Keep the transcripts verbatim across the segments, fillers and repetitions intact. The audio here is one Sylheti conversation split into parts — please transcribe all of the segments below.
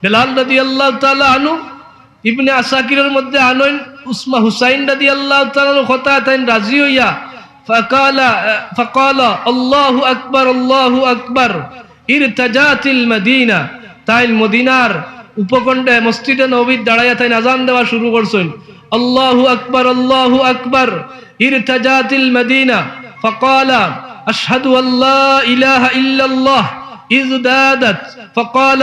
বেলাল রাদিয়াল্লাহু তাআলা আনহু, ইবনে আসাকিরর মধ্যে আনইন, উসমা হুসাইন রাদিয়াল্লাহু তাআলা আনহু কথা তাইন রাজি অইয়া, ফাকালা, ফাকালা, "আল্লাহু আকবার, আল্লাহু আকবার, ইরতাজাতিল মদিনা।" তাইন মদিনার উপকণ্ঠে মসজিদে নববীত দাঁড়াইয়া তাইন আজান দেওয়া শুরু করছইন, "আল্লাহু আকবার, আল্লাহু আকবার, ইরতাজাতিল মদিনা।" ফাকালা, "আশহাদু আল্লা ইলাহা ইল্লাল্লাহ।" ازدادت فقال: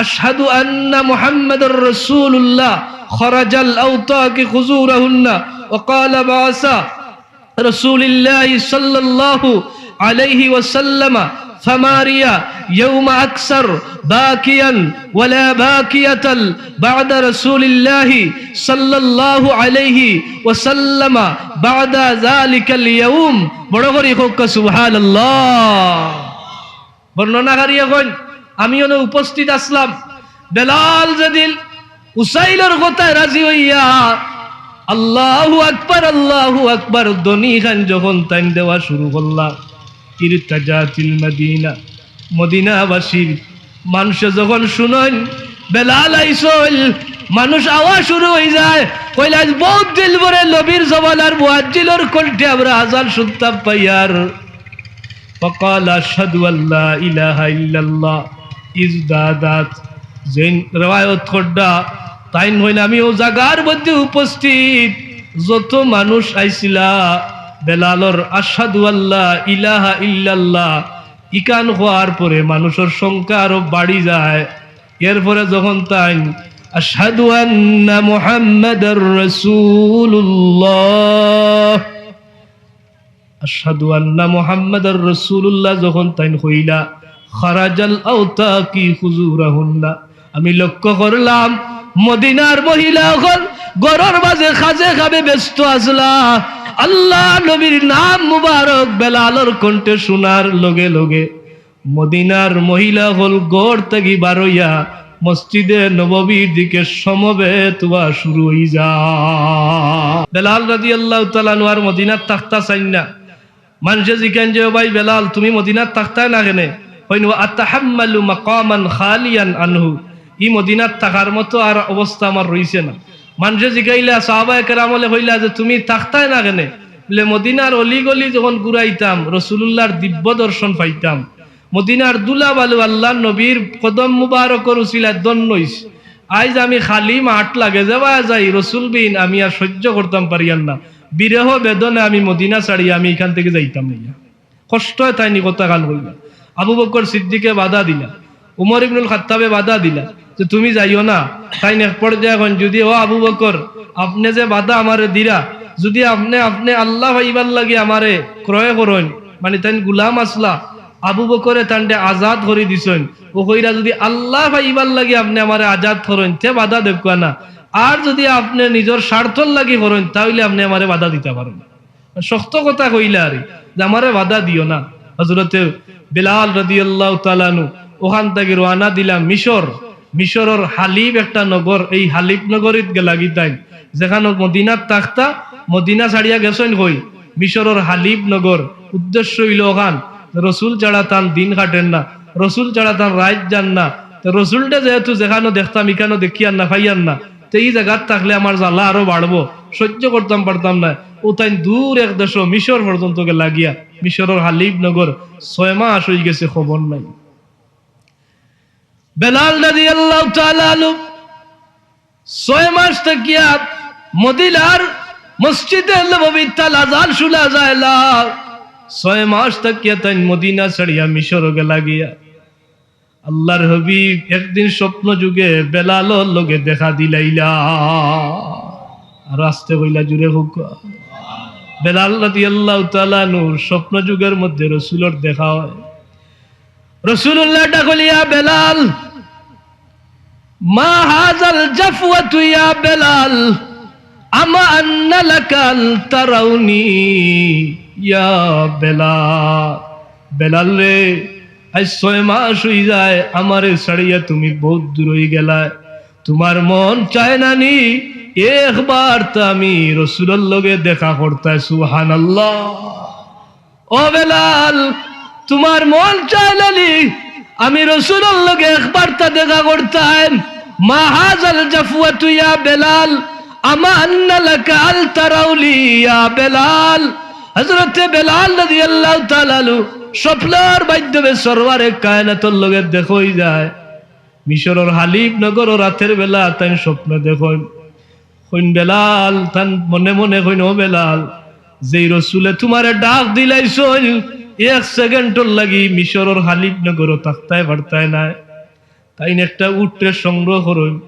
"أشهد أن محمدا رسول الله، خرج الأوطاق خزورهن، وقال بعث رسول الله صلى الله عليه وسلم ثماريا يوم أكثر باكيا ولا باكية بعد رسول الله صلى الله عليه وسلم بعد ذلك اليوم।" বড় করি কউক্কা সুবহানাল্লাহ। বর্ণনাকারীয়ে কইন, আমি অনো উপস্থিত আছলাম। বেলাল যেদিন হুসাইনর কথায় রাজি অইয়া, "আল্লাহু আকবার, আল্লাহু আকবার" ধ্বনি খান যখন তাইন দেওয়া শুরু করলা, ইরতাজাতিল মদিনা, মদিনাবাসীর মানষে যখন শুনইন বেলাল আইছইন, মানুষ আওয়া শুরু অইযায়, কইলা, "আইজ বউত দিন পরে নবীর জমানার মুয়াজ্জিনর কণ্ঠে আমরা আজান শুনতাম পাইয়ার।" ফাকালা, "আশহাদু আল্লা ইলাহা ইল্লাল্লাহ।" ইজদাদাত, যেইন রেওয়ায়ত কররা, তাইন কইন, "আমি অউ জাগার মধ্যে উপস্থিত, যত মানুষ আইছিলা, বেলালর আশহাদু আল্লা ইলাহা ইল্লাল্লাহ ইখান কওয়ার পরে মানুষর সংখ্যা আরো বাড়ি যায়।" এরপরে যখন তাইন আশহাদু আন্না মুহাম্মাদার রাসূলুল্লাহ, আশহাদু আন্না মুহাম্মাদার রাসূলুল্লাহ যখন তাইন কইলা, খারাজাল আওতাকি হুজুরাহুন্না, আমি লক্ষ্য করলাম মদিনার মহিলা অকল ঘরর মাঝে কাজে কামে ব্যস্ত আছলা। আল্লার নবীর নাম মুবারক বেলালর কণ্ঠে শুনার লগে লগে মদিনার মহিলা অকল ঘর থাকি বারইয়া মসজিদে নববীর দিকে সমবেত অওয়া শুরু অইযায়। বেলাল রাদিয়াল্লাহু তাআলা আনহু আর মদিনাত থাকতা চাইন না। মানষে জিকাইন যে, "ও ভাই বেলাল, তুমি মদিনাত থাকতায় না কেনে?" কইন, "ওয়া আতাহাম্মালু মাকামান খালিয়ান আনহু।" ই মদিনাত থাকার মতো আর অবস্থা আমার রইছে না। মানষে জিকাইলা, সাহাবায়ে কেরাম অকলে কইলা যে, "তুমি থাকতায় না কেনে?" বলে, "মদিনার অলিগলি যখন ঘুরাইতাম, রাসূলুল্লাহর দিব্য দর্শন পাইতাম। মদিনার ধুলা বালু আল্লার নবীর কদম মুবারকর উসিলায় ধন্য অইছি। আইজ আমি খালি মাঠ লাগে যেবায় যাই, রাসূল বিন আমি আর সহ্য করতাম পারিয়ার না। বিরহ বেদনায় আমি মদিনা ছাড়িয়া আমি ইখান থাকি যাইতাম নাইয়া।" কষ্টয় তাইন ই কথাখান কইলা। আবু বকর সিদ্দিকে বাধা দিলা, উমর ইবনুল খাত্তাবে বাধা দিলা যে, "তুমি যাইও না।" তাইন এক পর্যায়ে কইন, "যুদি ও আবু বকর, আপনে যে বাধা আমারে দিরা, যুদি আপনে, আপনে আল্লা পাইবার লাগি আমারে ক্রয় করইন, মানি তাইন গুলাম আছলা, আবু বকরে তানরে আজাদ করি দিছইন, অউ কইরা যুদি আল্লা পাইবার লাগি আপনে আমারে আজাদ করইন, তে বাধা দেউক্কা না। আর যুদি আপনে নিজর স্বার্থর লাগি করইন, তা অইলে আপনে আমারে বাধা দিতা পারইন।" শক্ত কথা কইলা আরি, যে, "আমারে বাধা দিও না।" হযরতে বেলাল রাদিয়াল্লাহু তাআলা আনহু অখান থাকি রওয়ানা দিলা মিশর। মিশরর হালিব একটা নগর, এই হালিব নগরীত গেলাগি তাইন। যেখানো মদিনাত থাকতা, মদিনা ছাড়িয়া গেছইন কই? মিশরর হালিব নগর। উদ্দেশ্য অইলো অখান, রসুল ছাড়া তান দিন কাটের না, রসুল ছাড়া তান রাইত যার না। তে রসুলরে যেহেতু যেখানো দেখতাম, ইখানো দেখিয়ার না, পাইয়ার না, তে ই জাগাত থাকলে আমার জ্বালা আরো বাড়বো, সহ্য করতাম পারতাম নায়। অউ তাইন দূর এক দেশো মিশর পর্যন্ত গেলাগিয়া, মিশরর হালিব নগর, ছয় মাস অইগেছে, খবর নাই। বেলাল রাদিয়াল্লাহু তাআলা আনহু ছয় মাস থাকিয়া মদিনার মসজিদে নববীত আজান শুনা যায় না। ছয় মাস থাকিয়া তাইন মদিনা ছাড়িয়া মিশরো গেলাগিয়া। আল্লার হাবিব একদিন স্বপ্ন যুগে বেলালর লগে দেখা দিলাইলা। আর আস্তে কইলা, জুরে কউক্কা। বেলাল রাদিয়াল্লাহু তাআলা আনহুর স্বপ্ন যুগর মধ্যে রসুলর দেখা অয়। রসুলুল্লাহ ডাকইলা, "ইয়া বেলাল, মা হাযাল জাফওয়াতু ইয়া বেলাল, আমা আন্না লাকা আন তারাউনি ইয়া বেলাল।" বেলাল রে, আইজ ছয় মাস অইযায় আমারে ছাড়িয়া তুমি বউত দূর অইগেলায়। তুমার মন চায় না নি একবারতা আমি রসুলর লগে দেখা করতায়? সুবহানাল্লাহ। ও বেলাল, তুমার মন চায় না নি আমি রসুলর লগে একবারতা দেখা করতায়? মা হাযাল জাফওয়াতু ইয়া বেলাল, আমা আন্না লাকা আল তারাউলি ইয়া বেলাল। হযরতে বেলাল রাদিয়াল্লাহু তাআলা আনহু স্বপ্নর মাধ্যমে সরওয়ারে কায়নাতর লগে দেখা অই যায়। মিশরর হালিব নগরো রাতের বেলা তাইন স্বপ্ন দেখইন। কইন বেলাল, তান মনে মনে কইন, "ও বেলাল, যেই রসুলে তুমারে ডাক দিলাইছইন, এক সেকেন্ডর লাগি মিশরর হালিব নগরো থাকতায় পারতায় নায়।" তাইন একটা উটরে সংগ্রহ করইন,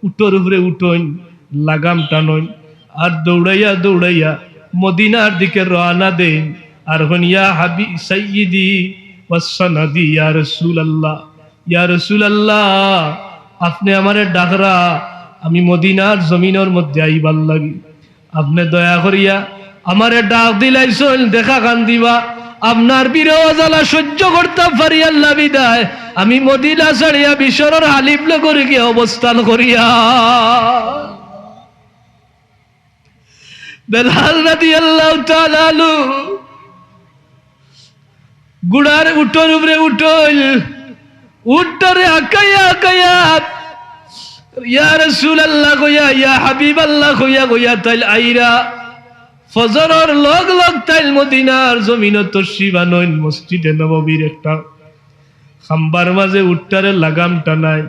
উটর উপরে উঠইন, লাগাম টানইন, আর দৌড়াইয়া দৌড়াইয়া মদিনার দিকে রওয়ানা দেইন। আর কইন, "ইয়া হাবি-, সাইয়্যিদি ওয়া সানাদি ইয়া রাসূলুল্লাহ, ইয়া রাসূলুল্লাহ, আপনে আমারে ডাকরা, আমি মদিনার জমিনর মধ্যে আইবার লাগি।" আপনে দয়া করিয়া আমারে ডাক দিলাইছইন, দেখা খান দিবা। আপনার বিরহ জ্বালা সহ্য করতাম পারিয়ার না বিদায় আমি মদিনা ছাড়িয়া মিশরর হালিব নগরে গিয়া অবস্থান করিয়া। বেলাল রাদিয়াল্লাহু তাআলা আনহু ঘোড়ার উটর উপরে উঠইল, উটটারে আকাইয়া আকাইয়া, "ইয়া রাসূলুল্লাহ" কইয়া, "ইয়া হাবিবাল্লাহ" কইয়া কইয়া তাইল আইরা। ফজরর লগ লগ তাইল মদিনার জমিনো তশরিফ আনইন, মসজিদে নববীর একটা খাম্বার মাঝে উটটারে লাগাম টানাইন,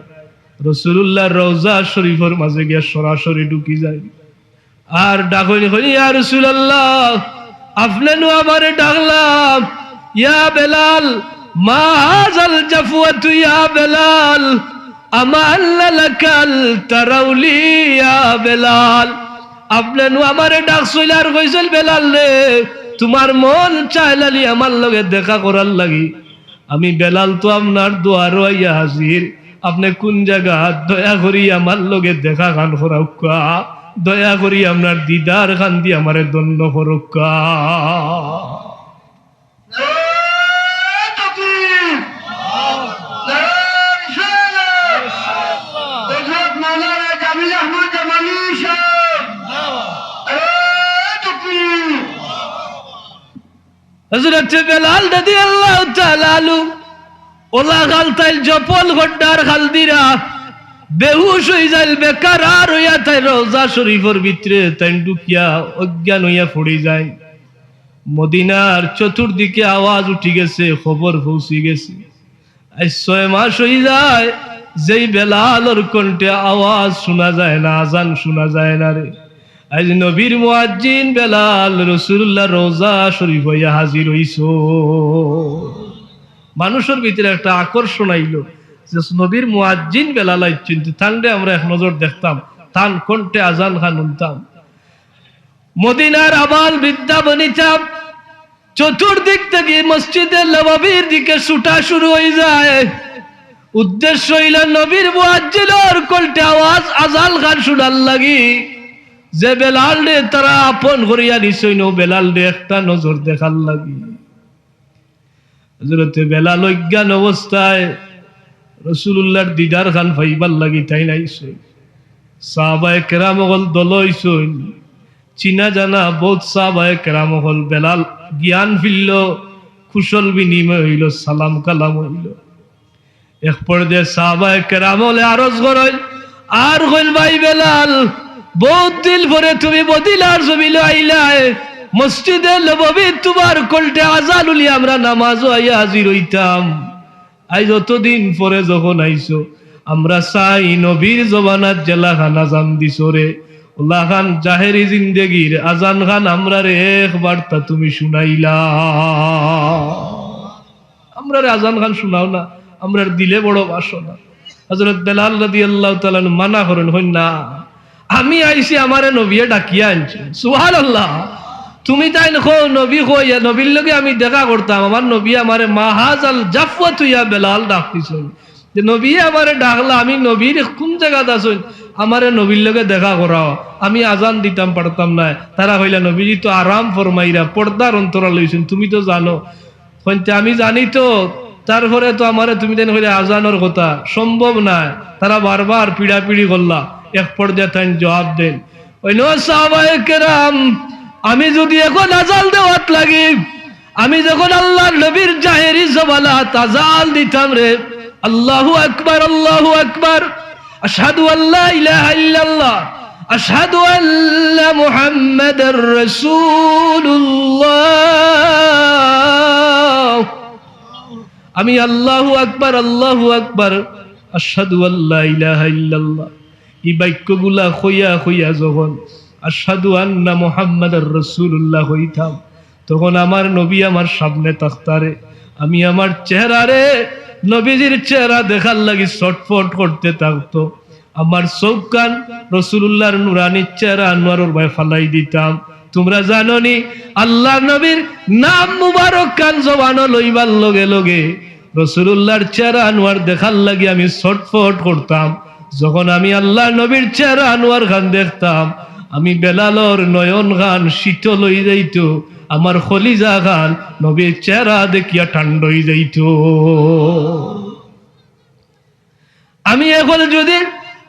রাসূলুল্লাহর রওজা শরীফর মাঝে গিয়া সরাসরি ঢুকি যাইন। আর ডাকইন, কইন, "ইয়া রাসূলুল্লাহ, আপনে নু আমারে ডাকলা, ইয়া বেলাল, মা হাযাল জাফওয়াতু ইয়া বেলাল, আমা আন্না লাকাল তারাউলি ইয়া বেলাল।" আপনে নু আমারে ডাকছইন আর কইছইন, "বেলাল রে, তুমার মন চাইলালি আমার লগে দেখা করার লাগি।" আমি বেলাল তো আপনার দুয়ারো আইয়া হাজির। আপনে কুন জাগাত? দয়া করি আমার লগে দেখা খান করাউক্কা, দয়া করি আপনার দিদার খান দি আমারে ধন্য করউক্কা। নারায়ে তাকবীর, নারায়ে রিসালাত, হযরত মাওলানা জামিল আহমদ জামালি সাহেব। নারায়ে তাকবীর। হযরতে বেলাল রাদিয়াল্লাহু তাআলা আনহু অলা খাল তাইল জপল গড্ডার খাল দিরা বেহুশ অই যাইল, বেকারার অইয়া তাইন রওজা শরীফর ভিতরে তাইন ঢুকিয়া অজ্ঞান অইয়া পড়ি যাইন। মদিনার চতুর্দিকে আওয়াজ উঠি গেছে, খবর পৌঁছি গেছে। আইজ ছয় মাস অই যায়, যেই বেলালর কণ্ঠে আওয়াজ শুনা যায় না, আজান শুনা যায় না রে। আইজ নবীর মুয়াজ্জিন বেলাল রাসূলুল্লাহর রওজা শরীফ অইয়া হাজির অইছো। মানুষর ভিতরে একটা আকর্ষণ আইলো যে নবীর মুয়াজ্জিন বেলাল আইছইন, তো তানরে আমরা এক নজর দেখতাম, তান কণ্ঠে আজান খান হুনতাম। মদিনার আবাল বৃদ্ধা বনিতা চতুর্দিক থাকি মসজিদে নববীর দিকে ছুটা শুরু অই যায়। উদ্দেশ্য অইলো নবীর মুয়াজ্জিনর কণ্ঠে আওয়াজ আজান খান শুনার লাগি। যে বেলালরে তারা আপন করিয়া নিছইন, অউ বেলালরে একটা নজর দেখার লাগি। হযরতে বেলাল অজ্ঞান অবস্থায় রাসূলুল্লাহর দিদার খান পাইবার লাগি তাইন আইছইন। সাহাবায়ে কেরাম অকল দল অইছইন, চিনা জানা বউত সাহাবায়ে কেরাম অকল। বেলাল জ্ঞান ফিরলো, কুশল বিনিময় অইলো, সালাম কালাম অইলো। এক পর্যায়ে সাহাবায়ে কেরাম অকলে আরজ করইন, আর কইন, "ভাই বেলাল, বউত দিন পরে তুমি মদিনার জমিনো আইলায়, মসজিদে নববীত তুমার কণ্ঠে আজান হুনিয়া আমরা নামাজো আইয়া হাজির অইতাম। আইজ অতদিন পরে যখন আইছো, আমরা চাই নবীর জমানাত যেলাখান আজান দিছো রে, অলাখান জাহেরি জিন্দেগির আজান খান আমরারে একবারতা তুমি শুনাইলাও।" আমরারে আজান খান শুনাও না, আমরার দিলে বড় বাসনা। হযরত বেলাল রাদিয়াল্লাহু তাআলা আনহু মানা করইন, কইন, "না, আমি আইছি, আমারে নবীয়ে ডাকিয়া আনছইন।" সুবহানাল্লাহ। তুমি তাইন কও, নবী কই, নবীর লগে আমি দেখা করতাম, আমার নবীয়ে আমারে মা হাযাল জাফওয়াতু ইয়া বেলাল ডাক দিছইন। যে নবীয়ে আমারে ডাকলা, আমি নবীর কুন জাগাত আছইন, আমারে নবীর লগে দেখা করাও, আমি আজান দিতাম পারতাম নায়। তারা কইলা, "নবীজি তো আরাম ফরমাইরা, পর্দার অন্তরাল অইছইন, তুমি তো জানো।" কইন তে, "আমি জানি তো, তারপরে তো আমারে তুমি তাইন কইলা আজানর কথা, সম্ভব নায়।" তারা বারবার পিড়াপিড়ি করলা, এক পর্যায়ে তাইন জবাব দেইন, কইন, "ও সাহাবায়ে কেরাম, আমি যুদি এখন আজান দেওয়াত লাগি, আমি যখন আল্লাহর নবীর জাহেরি জমানাত আজান দিতাম রে, আল্লাহু আকবার, আল্লাহু আকবার, আশহাদু আল্লা ইলাহা ইল্লাল্লাহ, আশহাদু আন্না মুহাম্মাদার রাসূলুল্লাহ। আমি আল্লাহু আকবার, আল্লাহু আকবার, আশহাদু আল্লা ইলাহা ইল্লাল্লাহ, এই বাক্যগুলা কইয়া কইয়া যখন আশহাদু আন্না মুহাম্মাদার রাসূলুল্লাহ কইতাম, তখন আমার নবী আমার সামনে থাকতারে, আমি আমার চেহারারে, নবীজির চেহারা দেখার লাগি ছটফট করতে থাকতো। আমার চউখ খান রাসূলুল্লাহর নুরানি চেহারা আনোয়ারর বায় ফালাই দিতাম। তুমরা জানো নি, আল্লাহর নবীর নাম মুবারক খান জবানো লইবার লগে লগে রাসূলুল্লাহর চেহারা আনোয়ার দেখার লাগি আমি ছটফট করতাম। যখন আমি আল্লাহর নবীর চেহারা আনোয়ার খান দেখতাম, আমি বেলালর নয়ন খান শীতল অই যাইতো, আমার কলিজা খান নবীর চেহারা দেখিয়া ঠান্ডা অই যাইতো। আমি এখন যদি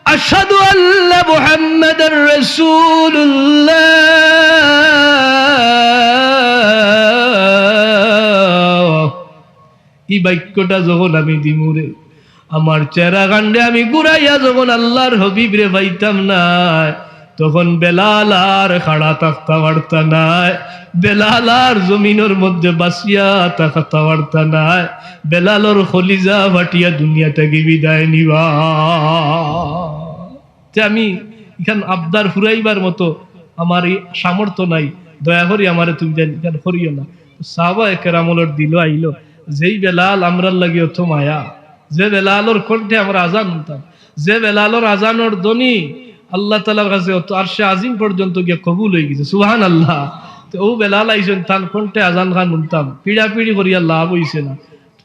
আশহাদু আল্লা মুহাম্মাদার রাসূলুল্লাহ, এই বাক্যটা যখন আমি দিমুরে, আমার চেহারা খানরে আমি ঘুরাইয়া যখন আল্লাহর হাবিবরে পাইতাম নায়, তখন বেলাল আর খাড়া থাকতা পারতা নায়, বেলাল আর জমিনর মধ্যে বাঁচিয়া থাকতা পারতা নায়, বেলালর কলিজা ফাটিয়া দুনিয়া থাকি বিদায় নিবা। তে আমি ইখান আবদার ফুরাইবার মতো আমার এই সামর্থ্য নাই, দয়া করি আমারে তুমি যেন ইখান করিও না। সাহাবায়ে কেরামর দিলো আইলো, যেই বেলাল আমরার লাগি অত মায়া, যে বেলালর কণ্ঠে আমরা আজান হুনতাম, যে বেলালর আজানর ধ্বনি আল্লাহ তাআলার কাছে অত আরশে আজিম পর্যন্ত গিয়া কবুল অই গেছে। সুবহানাল্লাহ। তে অউ বেলাল আইছইন, তান কণ্ঠে আজান খান হুনতাম, পিড়াপিড়ি করিয়া লাভ অইছে না।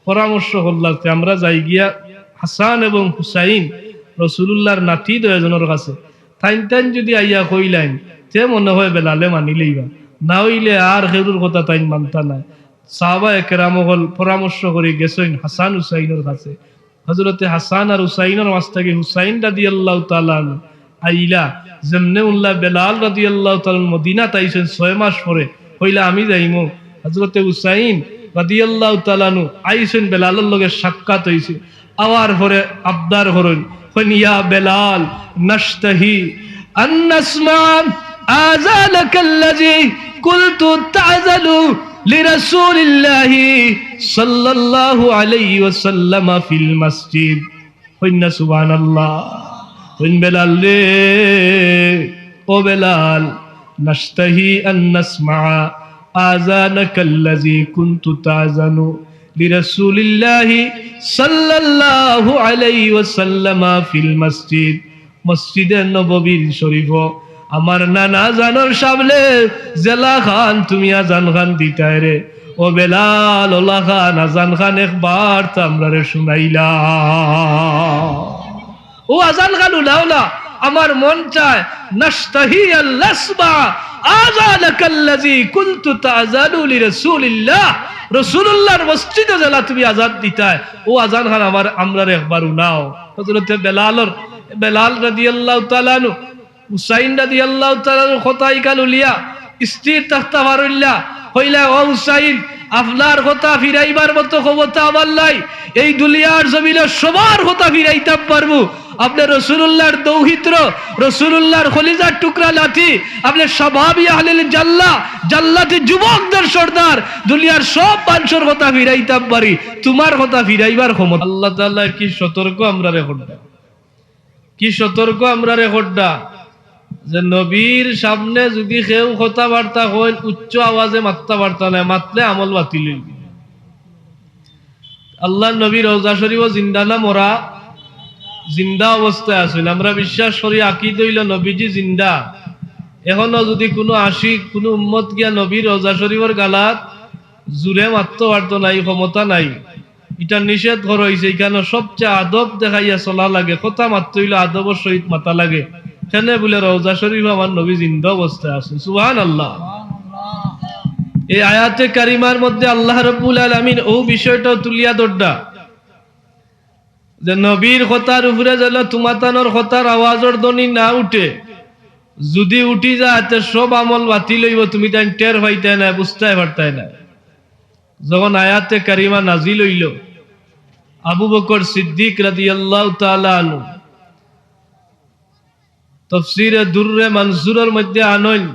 পরামর্শ করলা যে আমরা যাই গিয়া হাসান এবং হুসাইন রাসূলুল্লাহর নাতি দুইজনর কাছে, তাইন তাইন যদি আইয়া কইলাইন, তে মনে হয় বেলালে মানি লইবা, না অইলে আর কেউর কথা তাইন মানতা নায়। সাহাবায়ে কেরাম অকল পরামর্শ করি গেছইন হাসান হুসাইনর কাছে। হযরতে হাসান আর হুসাইনর মাঝ থাকি হুসাইন রাদিয়াল্লাহু তাআলা আনহু আইলা, যেমনে হুনলা বেলাল রাদিয়াল্লাহু তাআলা আনহু মদিনাত আইছইন ছয় মাস পরে, কইলা, "আমি যাইমু।" হযরতে হুসাইন রাদিয়াল্লাহু তাআলা আনহু আইছইন, বেলালর লগে সাক্ষাৎ অইছে। আওয়ার পরে আবদার করইন, কইন, "ইয়া বেলাল, নাশতাহি আন নাসমা আযানাকাল্লাযী কুনতা তা'যানু লিরাসূলিল্লাহি সাল্লাল্লাহু আলাইহি ওয়াসাল্লাম ফিল মসজিদ।" কইন না সুবহানাল্লাহ। কইন, "বেলাল রে, ও বেলাল, নাশতাহি আন নাসমা আযানাকাল্লাযী কুনতা তা'যানু লিরাসূলিল্লাহি সাল্লাল্লাহু আলাইহি ওয়াসাল্লাম ফিল মসজিদ।" মসজিদে নববীর শরীফো আমার নানা জানর সামনে যেলা খান তুমি আজান খান দিতায় রে, ও বেলাল, ওলা খান আজান খান একবার তো আমরারে শুনাইলা। ও আজান খান হুনাও না, আমার মন চায়, নাশতাহি আন নাসমা আযানাকাল্লাযী কুনতা তা'যানু লিরাসূলিল্লাহ, রাসূলুল্লাহর মসজিদে যেলা তুমি আজান দিতায়, ও আজান খান আমার, আমরারে একবার হুনাও। হযরতে বেলালর, বেলাল রাদিয়াল্লাহু তাআলা আনহু হুসাইন রাদিয়াল্লাহু তাআলা আনহুর কথা ইখান হুনিয়া স্থির থাকতা পারইন না। কইলা, "ও হুসাইন, আপনার কথা ফিরাইবার মতো ক্ষমতা আমার নাই। এই দুনিয়ার জমিনো সবার কথা ফিরাইতাম পারমু। আপনে রাসূলুল্লাহর দৌহিত্র, রাসূলুল্লাহর কলিজার টুকরা নাতি, আপনে শাবাবি আহলিল জান্নাহ, জান্নাতি যুবকদের সর্দার, দুনিয়ার সব মানষর কথা ফিরাইতাম পারি, তুমার কথা ফিরাইবার ক্ষমতা।" আল্লাহ তাআলা কি সতর্ক আমরারে করতা। কি সতর্ক আমরারে করতা যে নবীর সামনে যদি কেউ কথাবার্তা কইন, উচ্চ আওয়াজে মাততা পারতা নায়, মাতলে আমল বাতিল অইবো। আল্লাহর নবী রওজা শরীফো জিন্দা না মরা? জিন্দা অবস্থায় আছইন। আমরা বিশ্বাস করি, আকিদ অইলো নবীজি জিন্দা। এখনো যদি কুনু আশিক, কুনু উম্মত গিয়া নবীর রওজা শরীফর গালাত জুরে মাততো পারতো নায়, ক্ষমতা নাই। ইটা নিষেধ করা অইছে। ইখানো সবচেয়ে আদব দেখাইয়া চলা লাগে। কথা মাততে অইলে আদবর সহিত মাতা লাগে। কেনে বুলে রওজা শরীফো আমার নবী জিন্দা অবস্থায় আছইন। সুবহানাল্লাহ। এই আয়াতে কারিমার মধ্যে আল্লাহ রাব্বুল আলামিন অউ বিষয়টাও তুলিয়া ধররা যে নবীর কথার উপরে যেন তুমাতানর কথার আওয়াজর ধ্বনি না উঠে। যদি উঠি যায়, তে সব আমল বাতিল অইবো, তুমি তাইন টের পাইতায় নায়, বুঝতায় পারতায় নায়। যখন আয়াতে কারিমা নাজিল অইলো, আবু বকর সিদ্দিক রাদিয়াল্লাহু তাআলা আনহু তফসিরে দুররে মানসুরর মধ্যে আনইন,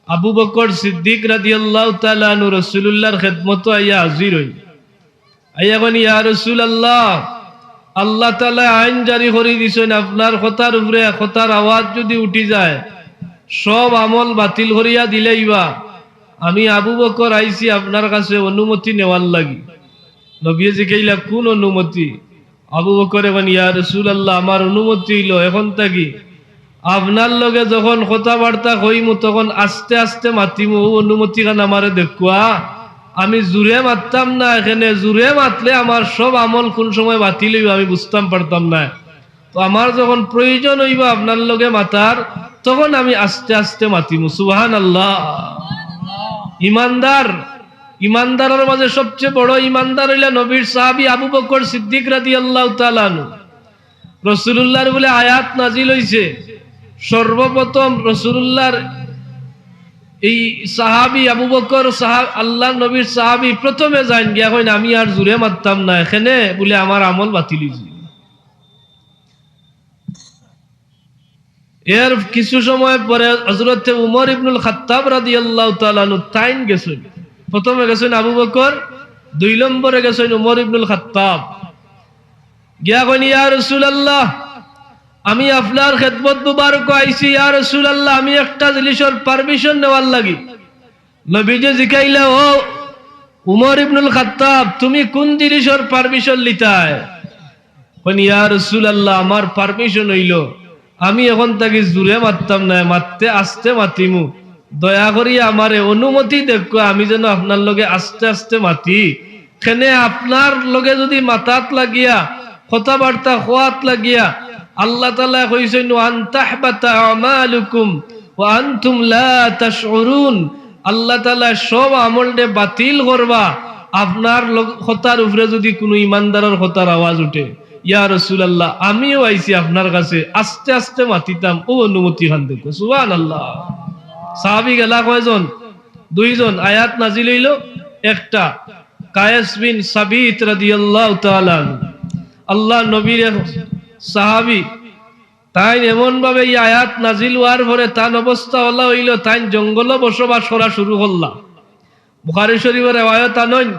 আবু বকর সিদ্দিক রাদিয়াল্লাহু তাআলা আনহু রাসূলুল্লাহর খেদমতো আইয়া হাজির অইন। আইয়া কইন, "ইয়া রাসূলুল্লাহ, আল্লাহ তাআলায় আইন জারি করি দিছইন, আপনার কথার উপরে কথার আওয়াজ যুদি উঠি যায়, সব আমল বাতিল করিয়া দিলাইবা। আমি আবু বকর আইছি আপনার কাছে অনুমতি নেওয়ার লাগি।" নবীয়ে জিকাইলা, "কুন অনুমতি?" আবু বকরে কইন, "ইয়া রাসূলুল্লাহ, আমার অনুমতি অইলো, এখন থাকি আপনার লগে যখন কথাবার্তা কইমু, তখন আস্তে আস্তে মাতিমু, অউ অনুমতিখান আমারে দেউক্কা। আমি জুরে মাততাম না, এখানে জুরে মাতলে আমার সব আমল কুন সময় বাতিল অইবো, আমি বুঝতাম পারতাম না। তো আমার যখন প্রয়োজন অইবো আপনার লগে মাতার, তখন আমি আস্তে আস্তে মাতিমু।" সুবহানাল্লাহ। ইমানদার, ইমানদারর মাঝে সবচেয়ে বড় ইমানদার অইলা নবীর সাহাবী আবু বকর সিদ্দিক রাদিয়াল্লাহু তাআলা আনহু। রাসূলুল্লাহর উপরে আয়াত নাজিল অইছে, সর্বপ্রথম রাসূলুল্লাহর এই সাহাবী আবু বকর সাহা-, আল্লাহর নবীর সাহাবী প্রথমে যাইন গিয়া কইন, "আমি আর জুরে মাততাম না, এখানে বুলে আমার আমল বাতিল অইছে।" এর কিছু সময় পরে হযরতে উমর ইবনুল খাত্তাব রাদিয়াল্লাহু তাআলা আনহু তাইন গেছইন। প্রথমে গেছইন আবু বকর, দুই নম্বরে গেছইন উমর ইবনুল খাত্তাব। গিয়া কইন, "ইয়া রাসূলুল্লাহ, আমি আপনার খেদমত মুবারক আইছি, ইয়া রাসূলুল্লাহ, আমি একটা জিনিসর permission নেওয়ার লাগি।" নবীজি জিকাইলা, "ও উমর ইবনুল খাত্তাব, তুমি কুন জিনিসর permission লিতায়?" কইন, "ইয়া রাসূলুল্লাহ, আমার permission অইলো, আমি এখন থাকি জুরে মাততাম না, মাততে আস্তে মাতিমু। দয়া করি আমারে অনুমতি দেউক্কা, আমি যেন আপনার লগে আস্তে আস্তে মাতি। কেনে আপনার লগে যুদি মাতাত লাগিয়া, কথাবার্তা কওয়াত লাগিয়া, আল্লাহ তাআলায় কইছইন, 'ওয়ান তাহবাতা আমালুকুম ওয়া আনতুম লা তাশউরুন।' আল্লাহ তাআলায় সব আমলরে বাতিল করবা, আপনার লগ-, কথার উপরে যুদি কুনু ইমানদারর কথার আওয়াজ উঠে।" ইয়া রাসূলুল্লাহ, আমিও আইছি আপনার কাছে, আস্তে আস্তে মাতিতাম, অউ অনুমতিখান দেউক্কা। সুবহানাল্লাহ। সাহাবী গেলা কয়জন? দুইজন। আয়াত নাজিল অইলো একটা, কায়েস বিন সাবিত রাদিয়াল্লাহু তাআলা আনহু। আল্লাহর নবীর এক সাহাবী, তাইন এমনভাবে ই আয়াত নাজিল অওয়ার পরে তান অবস্থা অলা অইলো, তাইন জঙ্গলো বসবাস করা শুরু করলা। বুখারী শরীফর রেওয়ায়ত আনইন,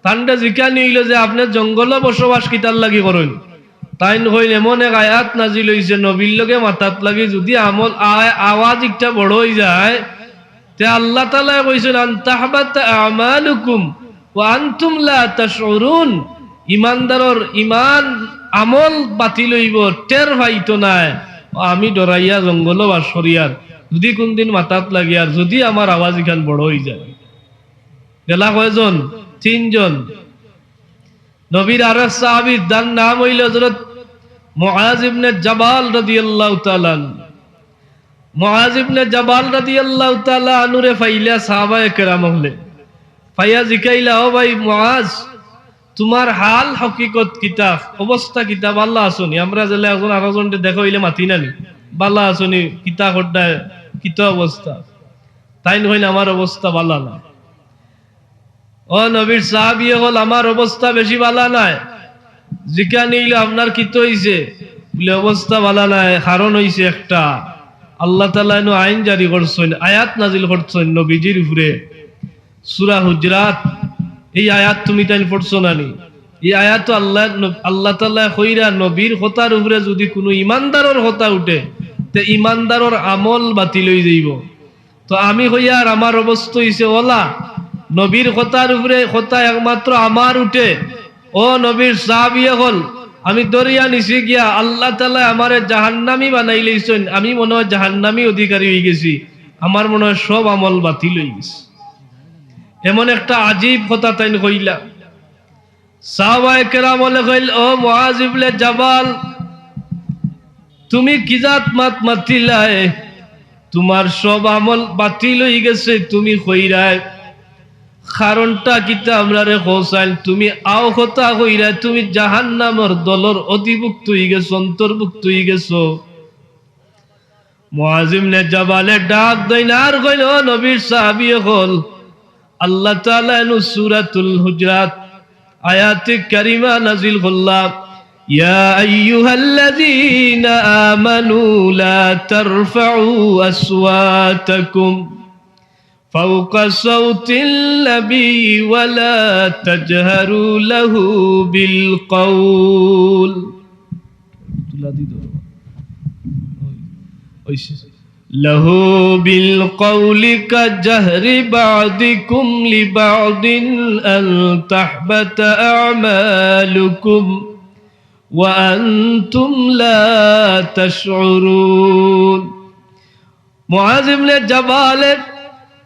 তানরে জিকানি অইলো যে, "আপনে জঙ্গলো বসবাস কিতার লাগি করইন?" তাইন কইন, "এমন এক আয়াত নাজিল অইছে, নবীর লগে মাতাত লাগি যুদি আমল আ-, আওয়াজ একটা বড় অইযায়, তে আল্লাহ তাআলায় কইছইন, 'আন তাহবাতা আমালুকুম ওয়া আনতুম লা তাশউরুন।' ইমানদারর ইমান আমল বাতিল অইবো, টের পাইতো নায়। আমি ডরাইয়া জঙ্গলো বাস করিয়ার, যুদি কুনদিন মাতাত লাগিয়ার, যুদি আমার আওয়াজ ইখান বড় অইযায়।" গেলা কয়জন? তিনজন। নবীর আরেক সাহাবী, তান নাম অইলো হযরত মুআজ ইবনে জাবাল রাদিয়াল্লাহু তাআলা আনহু। মুআজ ইবনে জাবাল রাদিয়াল্লাহু তাআলা আনহুরে পাইলা সাহাবায়ে কেরাম অকলে। পাইয়া জিকাইলা, "ও ভাই মুআজ, তুমার হাল হকিকত কিতা? অবস্থা কিতা? বালা আছোনি?" আমরা যেলা একজন আরোজনরে দেখা অইলে মাতি না নি, "বালা আছোনি? কিতা কররায়? কিতা অবস্থা?" তাইন কইন, "আমার অবস্থা বালা নায়।" "ও নবীর সাহাবী অকল, আমার অবস্থা বেশি বালা নায়।" জিকানি অইলো, "আপনার কিতা অইছে?" বুলে, "অবস্থা বালা নায়, কারণ অইছে একটা, আল্লাহ তাআলায় নু আইন জারি করছইন, আয়াত নাজিল করছইন নবীজির উপরে, সূরা হুজরাত, এই আয়াত তুমি তাইন পড়ছো না নি? এই আয়াতো আল্লাহ, আল্লাহ তাআলায় কইরা নবীর কথার উপরে যুদি কুনু ইমানদারর কথা উঠে, তে ইমানদারর আমল বাতিল অইযাইবো।" তো আমি কইয়ার, "আমার অবস্থা অইছে অলা, নবীর কথার উপরে কথা একমাত্র আমার উঠে। ও নবীর সাহাবী অকল, আমি ধরিয়া নিছি গিয়া, আল্লাহ তাআলায় আমারে জাহান্নামী বানাইলাইছইন, আমি মনে অয় জাহান্নামী অধিকারী অইগেছি, আমার মনে অয় সব আমল বাতিল অইগেছে।" এমন একটা আজীব কথা তাইন কইলা। সাহাবায়ে কেরাম অকলে কইল, "ও মুআজ ইবনে জাবাল, তুমি কি জাত মাত মাতিলায়? তুমার সব আমল বাতিল অইগেছে, তুমি কইরায়। কারণটা কিতা আমরারে কও চাইন? তুমি অউ কথা কইরায়, তুমি জাহান্নামর দলর অধিভুক্ত অইগেছো, অন্তর্ভুক্ত অইগেছো।" মুআজ ইবনে জাবালে ডাক দেইন আর কইন, "ও নবীর সাহাবী অকল, আল্লাহ তাআলায় নু সূরাতুল হুজরাত আয়াতে কারিমা নাজিল করলা, يا أيها الذين آمنوا لا ترفعوا أصواتكم فوق صوت النبي ولا تجهروا له بالقول. له بالقول كجهر بعضكم لبعض أن تحبط أعمالكم وأنتم لا تشعرون. মুআজ ইবনে জাবালে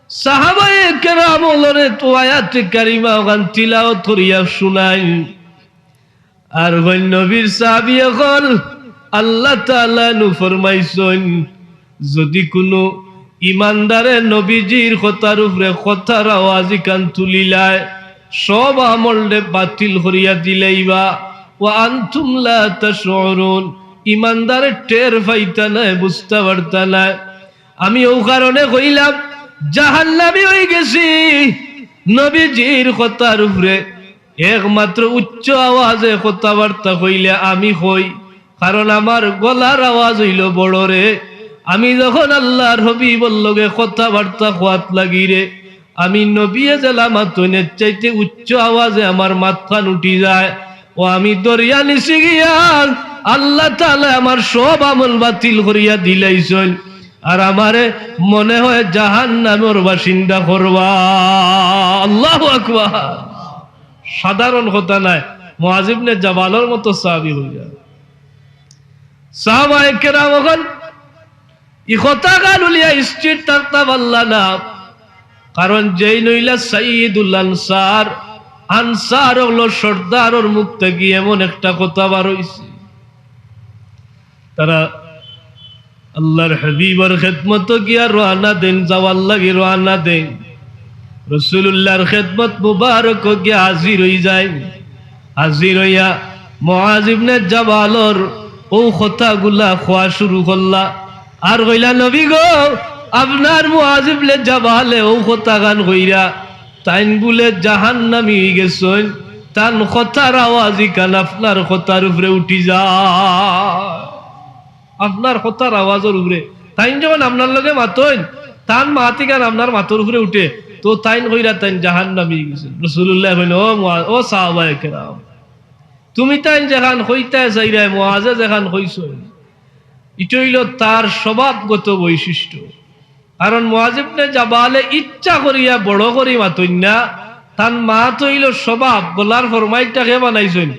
সাহাবায়ে কেরাম অকলরে তো আয়াতে কারিমা অখান তিলাওয়াত করিয়া শুনাইন। আর কইন, নবীর সাহাবী অকল, আল্লাহ তাআলায় নু ফরমাইছইন, যুদি কুনু ইমানদারে নবীজির কথার উপরে কথার আওয়াজ ইখান তুলিলায়, সব আমলরে বাতিল করিয়া দিলাইবা। ওয়া আনতুম লা তাশউরুন, ইমানদারে টের পাইতা নায়, বুঝতা পারতা নায়। আমি অউ কারণে কইলাম, জাহান্নামী অইগেছি নবীজির কথার উপরে। একমাত্র উচ্চ আওয়াজে কথাবার্তা কইলে আমি কই, কারণ আমার গলার আওয়াজ অইলো বড় রে। আমি যখন আল্লার হাবিবর লগে কথাবার্তা কওয়াত লাগি রে, আমি নবীয়ে যেলা মাতইন এর চাইতে উচ্চ আওয়াজে আমার মাতখান উঠি যায়। ও আমি দরিয়া নিছি গিয়া, আল্লাহ তাআলায় আমার সব আমল বাতিল করিয়া দিলাইছইন, আর আমারে মনে হয় জাহান্নামর বাসিন্দা করবা। আল্লাহু আকবার। সাধারণ কথা নায়, মুআজ ইবনে জাবালর মতো সাহাবী অইয়া। সাহাবায়ে কেরাম অকল ই কথাখান হুনিয়া স্থির থাকতা পারলা না, কারণ যেইন অইলা সাইয়্যিদুল আনসার, আনসার অকলর সর্দারর মুখ থাকি এমন একটা কথা বার অইছে। তারা আল্লার হাবিবর খেদমতো গিয়া রওয়ানা দেইন, যাওয়ার লাগি রওয়ানা দেইন। রাসূলুল্লাহর খেদমত মুবারকো গিয়া হাজির অইযাইন। হাজির অইয়া মুআজ ইবনে জাবালর অউ কথাগুলা কওয়া শুরু করলা। আর কইলা, নবী গো, আপনার মুআজ ইবনে জাবালে অউ কথাখান কইরা, তাইন বুলে জাহান্নামী অইগেছইন, তান কথার আওয়াজ ইখান আপনার কথার উপরে উঠি যায়। আপনার কথার আওয়াজর উপরে। তাইন যখন আপনার লগে মাতইন, তান মাত ইখান আপনার মাতর উপরে উঠে, তো তাইন কইরা তাইন জাহান্নামী অইগেছইন। রাসূলুল্লায় কইন, ও মুআ-, ও সাহাবায়ে কেরাম, তুমি তাইন যেখান কইতায় চাইরায়, মুআজে যেখান কইছইন, ইটা অইলো তার স্বভাবগত বৈশিষ্ট্য। কারণ মুআজ ইবনে জাবালে ইচ্ছা করিয়া বড় করি মাতইন না, তান মাত অইলো স্বভাব, গলার ফরমাইশটা কে বানাইছইন?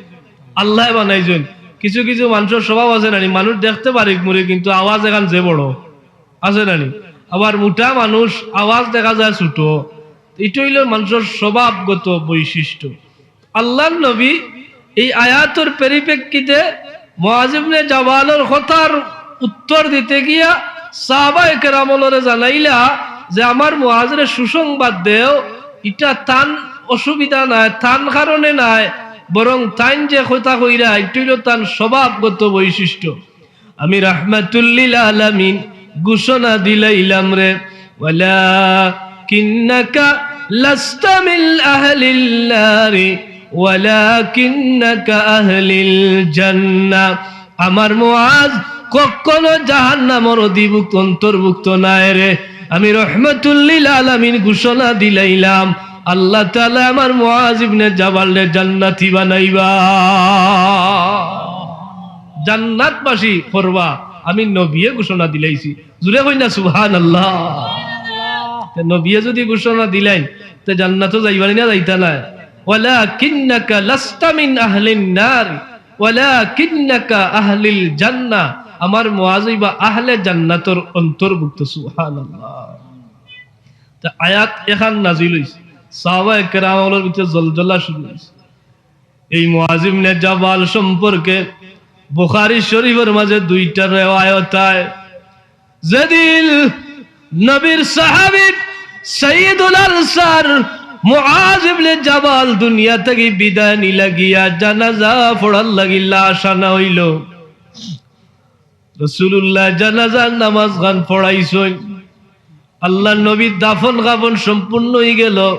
আল্লায় বানাইছইন। কিছু কিছু মানষর স্বভাব আছে না নি, মানুষ দেখতে বারিক মুরিক কিন্তু আওয়াজ এখান যে বড়, আছে না নি? আবার মুটা মানুষ আওয়াজ দেখা যায় ছোট। ইটা অইলো মানষর স্বভাবগত বৈশিষ্ট্য। আল্লার নবী এই আয়াতর পরিপ্রেক্ষিতে মুআজ ইবনে জাবালর কথার উত্তর দিতে গিয়া সাহাবায়ে কেরাম অকলরে জানাইলা যে, আমার মুআজরে সুসংবাদ দেও, ইটা তান অসুবিধা নায়, তান কারণে নায়, বরং তাইন যে কথা কইরা, ইটা অইলো তান স্বভাবগত বৈশিষ্ট্য। আমি রাহমাতুল লিল আলামিন ঘোষণা দিলাইলাম রে, ওয়ালাকিন্নাকা লাস্তা মিন আহলিন নারি, ওয়ালাকিন্নাকা আহলিল জান্নাহ। আমার মুআজ কখনো জাহান্নামর অধিভুক্ত, অন্তর্ভুক্ত নায় রে। আমি রাহমাতুল লিল আলামিন ঘোষণা দিলাইলাম, আল্লাহ তাআলায় আমার মুআজ ইবনে জাবালরে জান্নাতি বানাইবা। জান্নাতবাসী করবা, আমি নবিয়ে ঘোষণা দিলাইছি। জুরে কইন না সুবহানাল্লাহ। তে নবিয়ে যুদি ঘোষণা দিলাইন, তে জান্নাতো যাইবা নি না যাইতা নায়? ওয়ালাকিন্নাকা লাস্তা মিন আহলিন নার, ওয়ালাকিন্নাকা আহলিল জান্নাহ। আমার মুআজ অইবা আহলে জান্নাতর অন্তর্ভুক্ত। সুবহানাল্লাহ। তে আয়াত এখান নাজিল অইছে, সাহাবায়ে কেরাম অকলর ভিতরে জলজলা শুরু অইছে। এই মুআজ ইবনে জাবাল সম্পর্কে বুখারী শরীফর মাঝে দুইটা রেওয়ায়ত আয়। যেদিন নবীর সাহাবী সাইয়্যিদুল আনসার মুআজ ইবনে জাবাল দুনিয়া থাকি বিদায় নিলা গিয়া জানাজা পড়ার লাগি লাশ আনা অইলো। রাসূলুল্লাহ জানাজার নামাজ খান পড়াইছইন। আল্লার নবীর দাফন কাফন সম্পূর্ণ অইগেলো।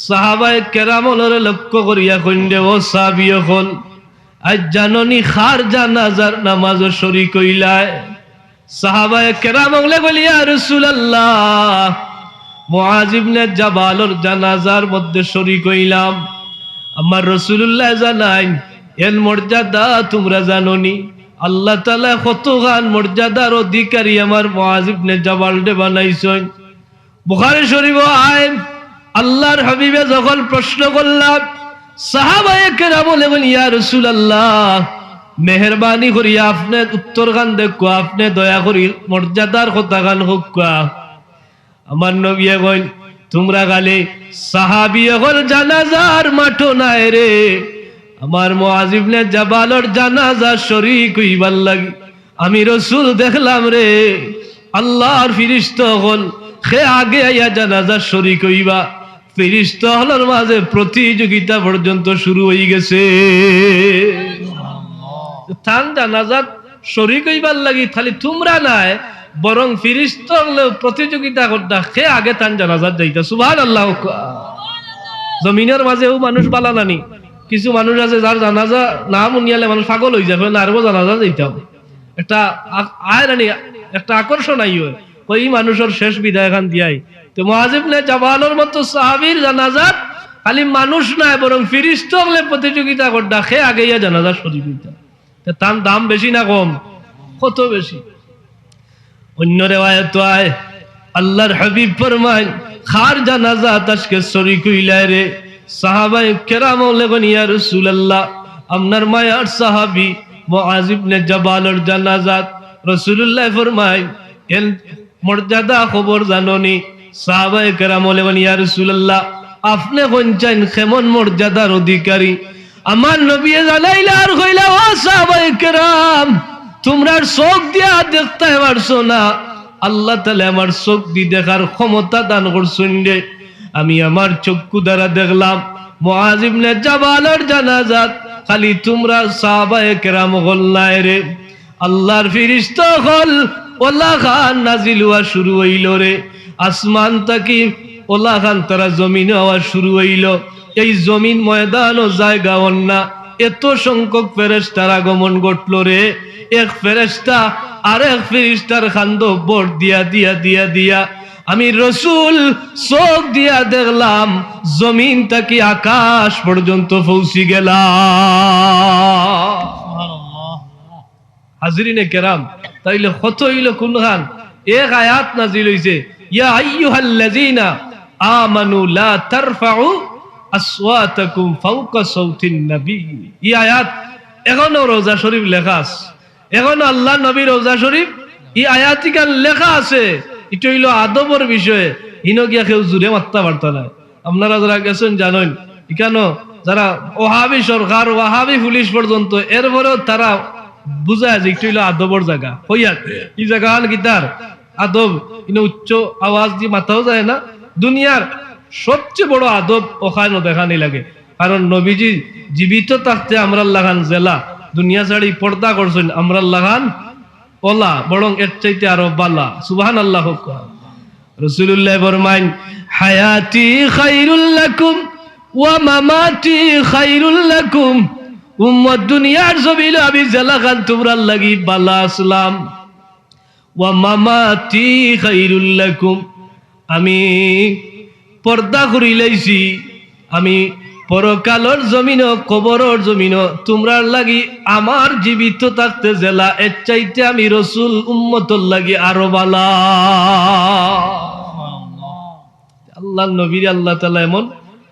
সাহাবায়ে কেরাম অকলরে লক্ষ্য করিয়া কইন দে, ও সাহাবী অকল, আইজ জাননি কার জানাজার নামাজো শরিক অইলায়?" সাহাবায়ে কেরাম অকলে কইলা, "ইয়া রাসূলুল্লাহ, মুআজ ইবনে জাবালর জানাজার মধ্যে শরিক অইলাম।" আমার রাসূলুল্লায় জানাইন, "এন মর্যাদা তুমরা জাননি? আল্লাহ তাআলায় কতখান মর্যাদার অধিকারী আমার মুআজ ইবনে জাবালরে বানাইছইন।" বুখারী শরিফো আইন, আল্লার হাবিবে যখন প্রশ্ন করলা, সাহাবায়ে কেরাম অকলে কইন, "ইয়া রাসূলুল্লাহ, মেহেরবানি করি আপনে উত্তরখান দেউক্কা, আপনে দয়া করি মর্যাদার কথাখান কউক্কা।" আমার নবীয়ে কইন, "তুমরা খালি সাহাবী অকল জানাজার মাঠো নায় রে, আমার মুআজ ইবনে জাবালর জানাজার শরিক অইবার লাগি আমি রাসূল দেখলাম রে, আল্লার ফিরিস্তা অকল কে আগে আইয়া জানাজার শরিক অইবা, ফিরিস্তা অকলর মাঝে প্রতিযোগিতা পর্যন্ত শুরু অইগেছে।" তান জানাজাত শরিক অইবার লাগি খালি তুমরা নায়, বরং ফিরিস্তা অকলেও প্রতিযোগিতা করতা, কে আগে তান জানাজাত যাইতা। সুবহানাল্লাহ। জমিনর মাঝে অউ মানুষ বালা নানি, কিছু মানুষ আছে যার জানাজা নাম হুনিয়ালে মানুষ পাগল অইযায়, কয়, "না, আরবো জানাজা যাইতাম।" একটা আ-, আয় নানি, একটা আকর্ষণ আইয়, কয়, "ই মানুষর শেষ বিদায়খান দিয়াই।" তে মুআজ ইবনে জাবালর মতো সাহাবীর জানাজাত খালি মানুষ নায়, বরং ফিরিস্তা অকলে প্রতিযোগিতা করতা, কে আগে ইয়া জানাজা শরিক অইতা। তে তান দাম বেশি না কম? কত বেশি। অন্য রেওয়ায়েত আয়, আল্লার হাবিব ফরমাইন, "কার জানাজাত আজকে শরিক অইলায় রে?" সাহাবায়ে কেরাম অকলে কইন, "ইয়া রাসূলুল্লাহ, আপনার মায়ার সাহাবী মুআজ ইবনে জাবালর জানাজাত।" রাসূলুল্লায় ফরমাইন, "এন মর্যাদা খবর জাননি?" সাহাবায়ে কেরাম অকলে কইন, "ইয়া রাসূলুল্লাহ, আপনে কইন চাইন কেমন মর্যাদার অধিকারী?" আমার নবীয়ে জানাইলা আর কইলা, "ও সাহাবায়ে কেরাম, তুমরার চউখ দিয়া দেখতায় পারছো না, আল্লাহ তাআলায় আমার চউখ দি দেখার ক্ষমতা দান করছইন রে। আমি আমার চক্ষু দ্বারা দেখলাম, মুআজ ইবনে জাবালর জানাজাত খালি তুমরা সাহাবায়ে কেরাম অকল নায় রে।" আল্লার ফিরিস্তা অকল ওলাখান নাজিল অওয়া শুরু অইলো রে, আসমান থাকি ওলাখান তারা জমিনো আওয়া শুরু অইলো। এই জমিন ময়দানও জাগা অর না, এত সংখ্যক ফেরেশতার আগমন ঘটলো রে। এক ফেরেশতা আরেক ফিরিস্তার কান্দো ভর দিয়া, দিয়া, দিয়া, দিয়া আমি রাসূল চউখ দিয়া দেখলাম, জমিন থাকি আকাশ পর্যন্ত পৌঁছি গেলাম। হাজিরিনে কেরাম, তাইলে কত অইলো কুনখান? এক আয়াত নাজিল অইছে, "ইয়া আইয়ুহাল্লাযীনা আমানু লা তারফাউ আসওয়াতাকুম ফাওকা সাউতিন নবী।" ই আয়াত এখনো রওজা শরিফ লেখা আছে, এখনো আল্লার নবীর রওজা শরিফ ই আয়াতিখান লেখা আছে। ইটা অইলো আদবর বিষয়ে, হিনো গিয়া কেউ জুরে মাততা পারতা নায়। আপনারা যারা গেছইন জানইন, ইখানো যারা ওহাবি সরকার, ওহাবি পুলিশ পর্যন্ত, এরপরেও তারা বুঝায় যে ইটা অইলো আদবর জাগা। কইয়ার, ই জাগাখান কিতার? আদব। ইনো উচ্চ আওয়াজ দি মাতাও যায় না। দুনিয়ার সবচে বড় আদব অখানো দেখানি লাগে। কারণ নবীজি জীবিত থাকতে আমরার লাখান যেলা, দুনিয়া ছাড়ি পর্দা করছইন, আমরার লাখান অলা, বরং এর চাইতে আরো বালা। সুবহানাল্লাহ কউক্কা। রাসূলুল্লায় ফরমাইন, "হায়াতি খায়রুল লাকুম ওয়া মামাতি খায়রুল লাকুম।" উম্মত, দুনিয়ার জমিনো আমি যেলাখান তুমরার লাগি বালা আছলাম, "ওয়া মামাতি খায়রুল লাকুম।" আমি পর্দা করিলাইছি, আমি পরকালর জমিনো, কবরর জমিনো তুমরার লাগি আমার জীবিত থাকতে যেলা, এর চাইতে আমি রাসূল উম্মতর লাগি আরো বালা। আল্লার নবীরে আল্লাহ তাআলায় এমন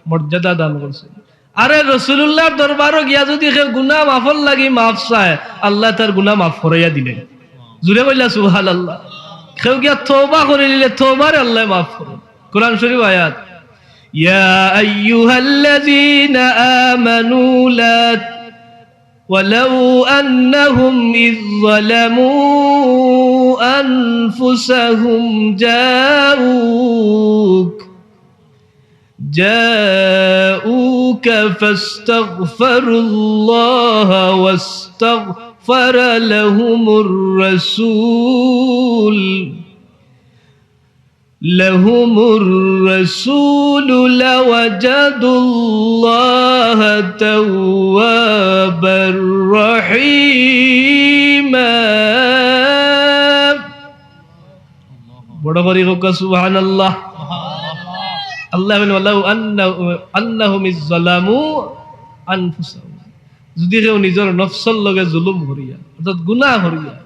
মর্যাদা দান করছইন। আরে রাসূলুল্লাহর দরবারো গিয়া যুদি কেউ গুনা মাফর লাগি মাফ চায়, আল্লায় তার গুনা মাফ করাইয়া দিলাইন। জুরে কইলা সুবহানাল্লাহ। কেউ গিয়া তওবা করিলিলে তওবারে আল্লায় মাফ করইন। কোরআন শরিফ আয়াত, "ইয়া আইয়ুহাল্লাযীনা আমানু লা ولو أنهم إذ ظلموا أنفسهم جاءوك، جاءوك فاستغفروا الله واستغفر لهم الرسول لهم الرسول لوجدوا الله توابا رحيما. বড় করি কউক্কা সুবহানাল্লাহ। আল্লায় বলেন, "ওয়ালাউ আন্না-, আন্নাহুম ইজ্জালামু আনফুসাহুম।" যুদি কেউ নিজর নফসর লগে জুলুম করিয়া, অর্থাৎ গুনাহ করিয়া,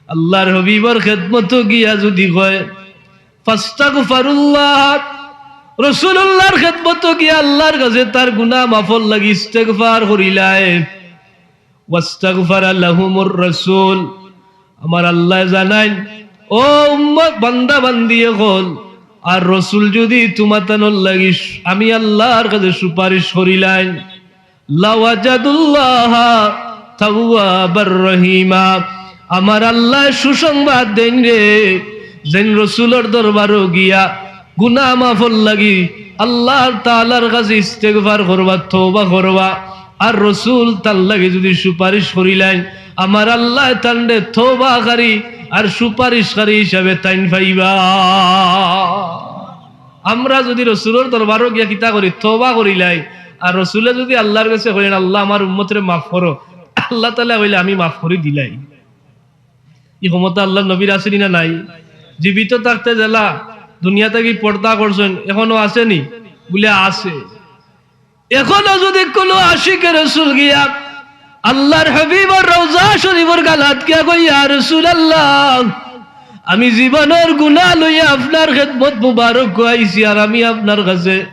আল্লার হাবিবর খেদমতো গিয়া যুদি কয়, "ফাস্তাগফারুল্লাহ", রাসুলুল্লার খেদমতো গিয়া আল্লার কাছে তার গুনাহ মাফর লাগি ইস্তেগফার করিলায়। ওয়াস্তাগফারা লাহুমুর রাসুল। আমার আল্লায় জানাইন, ও উম্মত, বান্দা বান্দি অকল, আর রাসুল যুদি তুমাতানর লাগি সু-, আমি আল্লার কাছে সুপারিশ করিলাইন, লাওয়াজাদুল্লাহা তাওয়াবার রহিমা। আমার আল্লায় সুসংবাদ দেইন রে, যেইন রাসুলর দরবারো গিয়া গুনাহ মাফর লাগি আল্লাহ তাআলার কাছে ইস্তেগফার করবা, তওবা করবা, আর রাসুল তার লাগি যুদি সুপারিশ করিলাইন, আমার আল্লায় তানরে তওবাকারী আর সুপারিশকারী হিসাবে তাইন পাইবা। আমরা যুদি রাসুলর দরবারো গিয়া কিতা করি, তওবা করিলাই, আর রাসুলে যুদি আল্লার কাছে কইন, "আল্লাহ, আমার উম্মতরে মাফ করো", আল্লাহ তাআলায় কইলা, "আমি মাফ করি দিলাই।" ই ক্ষমতা আল্লার নবীর আছে নি না নাই? জীবিত থাকতে যেলা দুনিয়া থাকি পর্দা করছইন, এখনো আছে নি? বুলে আছে। এখনো যুদি কুনু আশিকে রাসুল গিয়া আল্লার হাবিবর রওজা শরিফর গালাত গিয়া কয়, "ইয়া রাসুলাল্লাহ, আমি জীবনর গুনাহ লইয়া আপনার খেদমত মুবারক আইছি, আর আমি আপনার কাছে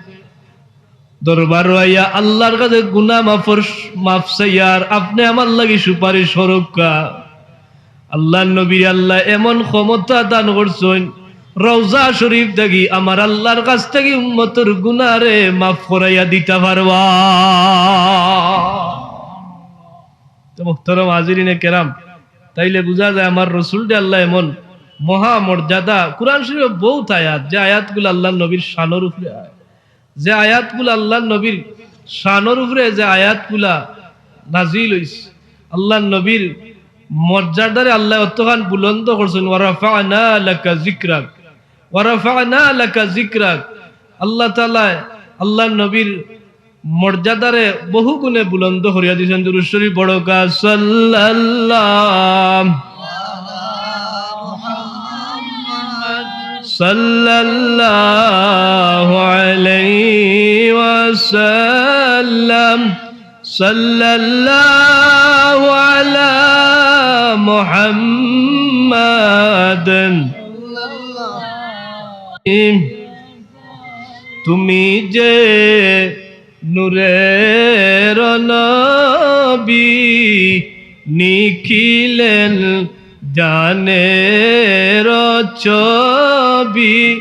দরবারো আইয়া আল্লার কাছে গুনাহ মাফর, মাফ চাইয়ার, আপনে আমার লাগি সুপারিশ করউক্কা।" আল্লার নবীরে আল্লায় এমন ক্ষমতা দান করছইন, রওজা শরিফ থাকি আমার আল্লার কাছ থাকি উম্মতর গুনাহরে মাফ করাইয়া দিতা পারবা। তো মুহতারাম হাজিরিনে কেরাম, তাইলে বুঝা যায় আমার রাসুলরে আল্লায় এমন মহা মর্যাদা, কুরআন শরিফো বউত আয়াত, যে আয়াতগুলা আল্লার নবীর শানর উপরে আয়, যে আয়াতগুলা আল্লার নবীর শানর উপরে যে আয়াতগুলা নাজিল অইছে, আল্লার নবীর মর্যাদারে আল্লায় অতখান বুলন্দ করছইন, "ওয়া রাফা'না লাকা যিকরাক, ওয়া রাফা'না লাকা যিকরাক।" আল্লাহ তাআলায় আল্লার নবীর মর্যাদারে বহু গুণে বুলন্দ করিয়া দিছইন। দুরূদ শরিফ পড়উক্কা, সাল্লাল্লাহু, সাল্লাল্লাহু আলাইহি ওয়াসাল্লাম, সাল্লাল্লাহু আলা মুহাম্মাদ। তুমি যে নূরের নবী, নিখিলেন জানের ছবি।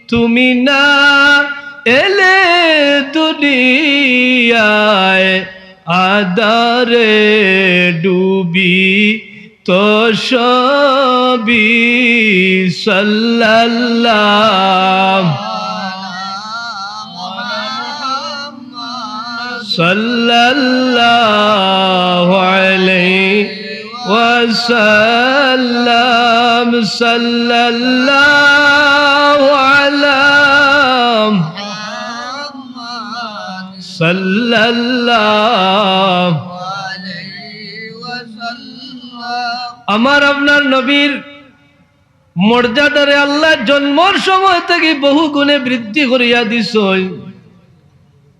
তুমি না এলে দুনিয়ায় আধারে ডুবি তো সবই। সাল্লাল্লাহু, সাল্লাল্লাহু আলাইহি ওয়াসাল্লাম, সাল্লাল্লাহু আলা, সাল্লাল্লাহু। আমার আপনার নবীর মর্যাদারে আল্লায় জন্মর সময় থাকি বহু গুণে বৃদ্ধি করিয়া দিছইন।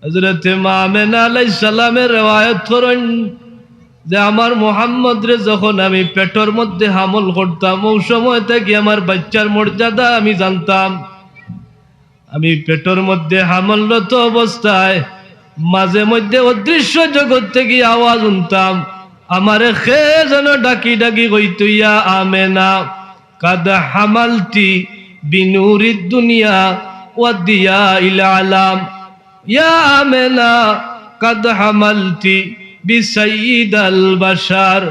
হযরতে মা আমেনা আলাইহিস সালামে রেওয়ায়াত করইন যে, "আমার মুহাম্মদরে যখন আমি পেটর মধ্যে হামল করতাম, অউ সময় থাকি আমার বাইচ্চার মর্যাদা আমি জানতাম।" আমি পেটর মধ্যে হামলরত অবস্থায় মাঝে মধ্যে অদৃশ্য জগৎ থাকি আওয়াজ হুনতাম, আমারে কে যেন ডাকি ডাকি কইতো, "ইয়া আমেনা, কাদ হামালতি বিনুরিদ দুনিয়া ওয়া দিয়াইল আলাম।" ইয়া আমেনা, কাদ হামালতি বিসাইয়্যিদাল বাশার।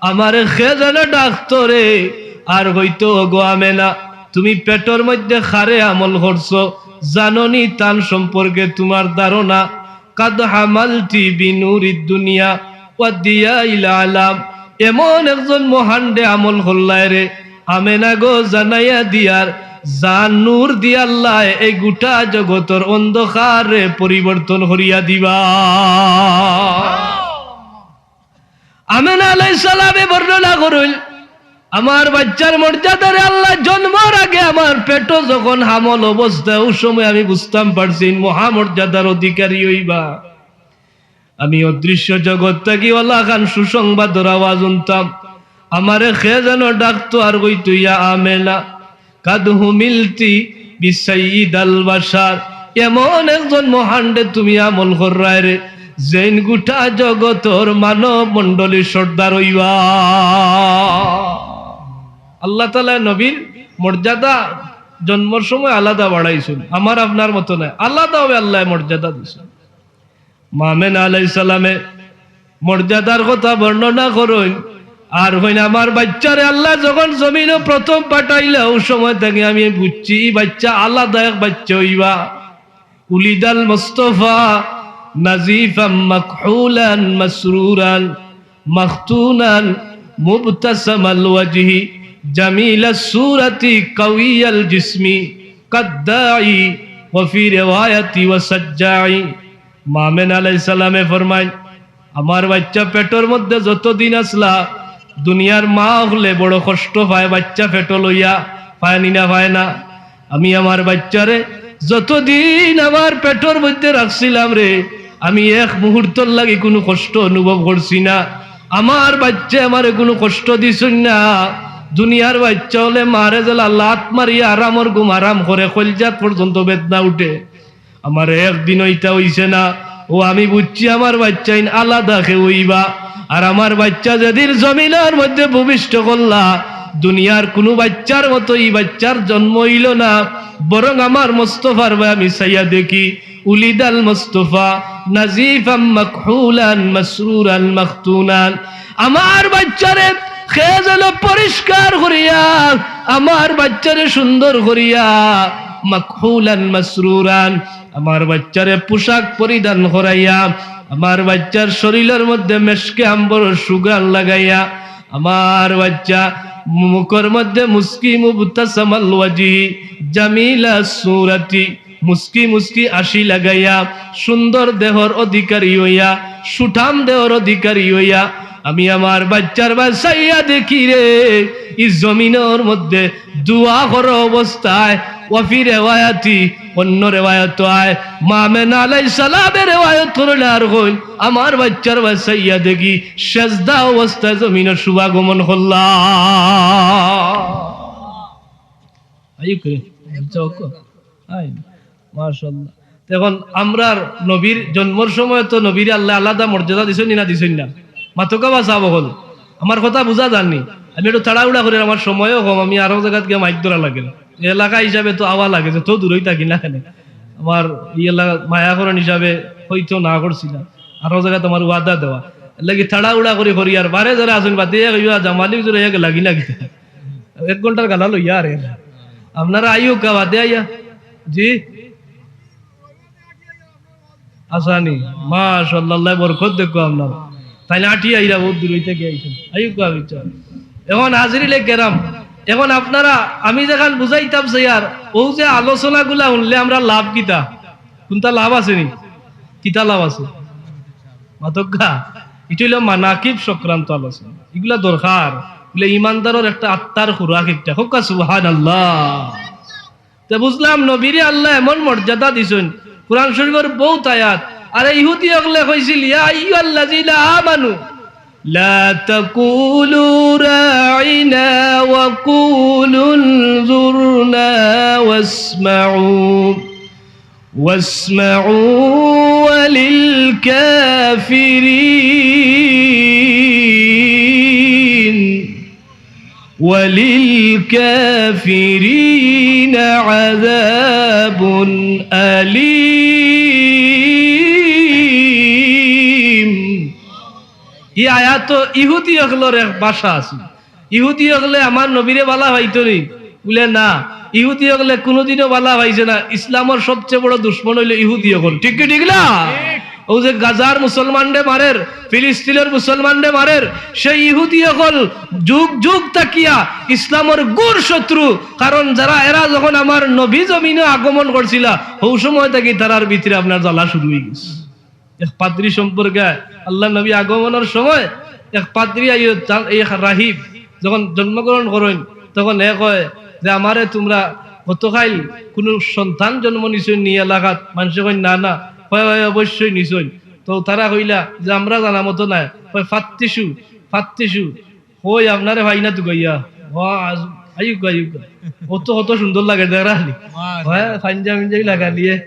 আমারে কে যেন ডাকতো রে, আর কইতো, "ওগো আমেনা, তুমি পেটর মধ্যে কারে হামল করছো, জানো নি তান সম্পর্কে তুমার ধারণা?" কাদ হামালতি বিনুরিদ দুনিয়া ওয়া দিয়াইল আলাম। এমন একজন মহানরে হামল করলায় রে, আমেনা গো, জানাইয়া দিয়ার, যান নূর দিয়া আল্লায় এই গোটা জগতর অন্ধকাররে পরিবর্তন করিয়া দিবা। আমেনা আলাইহিস সালামে বর্ণনা করইন, আমার বাইচ্চার মর্যাদারে আল্লায় জন্মর আগে আমার পেটো যখন হামল অবস্থায়, অউ সময় আমি বুঝতাম পারছি মহা মর্যাদার অধিকারী অইবা। আমি অদৃশ্য জগত থাকি অলাখান সুসংবাদর আওয়াজ হুনতাম। আমারে কে যেন ডাকতো আর কইতো, "ইয়া আমেনা, কাদ হুমিলতি বিসাইয়্যিদাল বাশার।" এমন একজন মহানরে তুমি হামল কররায় রে, যেইন গোটা জগতর মানব মণ্ডলীর সর্দার অইবা। আল্লাহ তাআলায় নবীর মর্যাদা জন্মর সময় আলাদা বাড়াইছইন, আমার আপনার মতো নায়, আলাদাভাবে আল্লায় মর্যাদা দিছইন। মা আমেনা আলাইহিস সালামে মর্যাদার কথা বর্ণনা করইন, আর কইন, "আমার বাইচ্চারে আল্লায় যখন জমিনো প্রথম পাঠাইলা, অউ সময় থাকি আমি বুঝছি ই বাইচ্চা আলাদা এক বাইচ্চা অইবা।" উলিদাল মুস্তাফা নাজিফাম মাকহুলান মাসরুরান মাখতুনান মুবতাসামাল ওয়াজহি জামিলাস সুরাতি কাউইয়াল জিসমি কাদ্দাই ওয়া ফি রিওয়ায়াতি ওয়া সাজ্জাই। মা আমেনা আলাইহিস সালামে ফরমাইন, আমার বাইচ্চা পেটর মধ্যে যতদিন আছলা, দুনিয়ার মা অকলে বড় কষ্ট পায় বাইচ্চা পেটো লইয়া, পায় নি না পায় না? আমি আমার বাইচ্চারে যতদিন আমার পেটর মধ্যে রাখছিলাম রে, আমি এক মুহূর্তর লাগি কুনু কষ্ট অনুভব করছি না। আমার বাইচ্চায় আমারে কুনু কষ্ট দিছইন না। দুনিয়ার বাইচ্চা অকলে মারে যেলা লাত মারিয়া আরামর ঘুম আরাম করে, কইলজাত পর্যন্ত বেদনা উঠে। আমার একদিনও ইতা অইছে না। অউ আমি বুঝছি আমার বাইচ্চাইন আলাদা কেউ অইবা। আর আমার বাইচ্চা যেদিন জমিনর মধ্যে ভূমিষ্ঠ করলা, দুনিয়ার কুনু বাইচ্চার মতো ই বাইচ্চার জন্ম অইলো না, বরং আমার মোস্তফার বায় আমি চাইয়া দেখি, উলিদাল মোস্তফা নাজিফাম মাকহুলান মাসরুরান মাখতুনান। আমার বাইচ্চারে কে যেন পরিষ্কার করিয়া, আমার বাইচ্চারে সুন্দর করিয়া, মাকহুলান মাসরুরান, আমার বাইচ্চারে পোশাক পরিধান করাইয়া, আমার বাইচ্চার শরীলর মধ্যে মেশকে আম্বরর সুঘ্রাণ লাগাইয়া, আমার বাইচ্চা মুখর মধ্যে মুস্কি মুবতাসামাল ওয়াজহি জামিলা সুরাতি, মুস্কি মুস্কি হাসি লাগাইয়া, সুন্দর দেহর অধিকারী অইয়া, সুঠাম দেহর অধিকারী অইয়া, আমি আমার বাইচ্চার বায় চাইয়া দেখি রে, ই জমিনর মধ্যে দোয়া করা অবস্থায়, ওয়া ফি রেওয়ায়াতি, অন্য রেওয়ায়ত আয়, মা আমেনা আলাইহিস সালামে রেওয়ায়ত করইন আর কইন, আমার বাইচ্চার বায় চাইয়া দেখি, সেজদা অবস্থায় জমিনো শুভাগমন করলা। আইয়ুব করিম, আচ্ছা, ওকে। আই, মাশাআল্লাহ। তে অখন আমরার নবীর জন্মর সময় তো নবীরে আল্লায় আলাদা মর্যাদা দিছইন নি না দিছইন না? মাতউক্কা বা সাব অকল। আমার কথা বুঝা যার নি? আমি একটু তাড়াহুড়া করি, আমার সময়ও কম, আমি আরো জাগাত গিয়া মাইক ধরা লাগে। এলাকা হিসাবে তো আওয়া লাগে, যত দূরই থাকি না কেনে। আমার ই এলাকা মায়া করইন হিসাবে হয়তো না করছি না। আরো জাগাত আমার ওয়াদা দেওয়া। এরলাগি তাড়াহুড়া করি করি আর বারে যারা আছইন বাদে এক ইয়া জামালি হুজুর এক লাগি না কিতা। এক ঘন্টার গালা লইয়া আর এর। আপনারা আইউক্কা বাদে আইয়া। জি? আছইন নি? মাশাআল্লাহ, আল্লায় বরকত দেউক্কা আপনার। তাইন আটি আইরা বউত দূর অইতে গিয়া আইছইন। আইউক্কা বিচার। অখন হাজিরিনে কেরাম, অখন আপনারা আমি যেখান বুঝাইতাম চাইয়ার, অউ যে আলোচনাগুলা হুনলে আমরার লাভ কিতা? কুনতা লাভ আছে নি? কিতা লাভ আছে? মাতউক্কা, ইটা অইলো মানাকিব সংক্রান্ত আলোচনা। ইগুলা দরকার। বুলে ইমানদারর একটা আত্মার খুরাক একটা। কউক্কা সুবহানাল্লাহ। তে বুঝলাম নবীরে আল্লায় এমন মর্যাদা দিছইন। কোরআন শরীফর বউত আয়াত। আরে ইহুদি অকলে কইছিল, "ইয়া আইয়ুহাল্লাযীনা আমানু লা তাকুলু রাইনা ওয়া কুলু উনজুরনা ওয়াসমাউ।" واسمعوا وللكافرين، وللكافرين عذاب أليم. ই আয়াতো ইহুদি অকলর এক ভাষা আছে। ইহুদি অকলে আমার নবীরে ভালা পাইতো নি? বুলে না, ইহুদি অকলে কুনুদিনও ভালা পাইছে না। ইসলামর সবচে বড় দুশমন অইলো ইহুদি অকল। ঠিক কি ঠিক না? অউ যে গাজার মুসলমানরে মারের, ফিলিস্তিনর মুসলমানরে মারের, সেই ইহুদি অকল যুগ যুগ থাকিয়া ইসলামর ঘোর শত্রু। কারণ যারা, এরা যখন আমার নবী জমিনো আগমন করছিলা, হউ সময় থাকি তারার ভিতরে আপনার জ্বালা শুরু অইগেছে। এক পাদ্রী সম্পর্কে আল্লার নবী আগমনর সময় এক পাদ্রী আইয়া তা-, এই রাহিব যখন জন্মগ্রহণ করইন, তখন এ কয় যে, "আমারে তুমরা গতকাইল কুনু সন্তান জন্ম নিছইন নি এলাকাত?" মানষে কইন, "না, না।" কয়, "অয়, অবশ্যই নিছইন।" তো তারা কইলা যে, "আমরা জানা মতো নায়।" কয়, "ফাত্তিশু, ফাত্তিশু।" কই, "আপনারে পাই না তুকাইয়া।" ও, আজ-, আইউক্কা, আইউক্কা। অত, অত সুন্দর লাগে, দেখরা নি? মাশাআল্লাহ। অয়, পাঞ্জাবি মিঞ্জাবি লাগালিয়ে।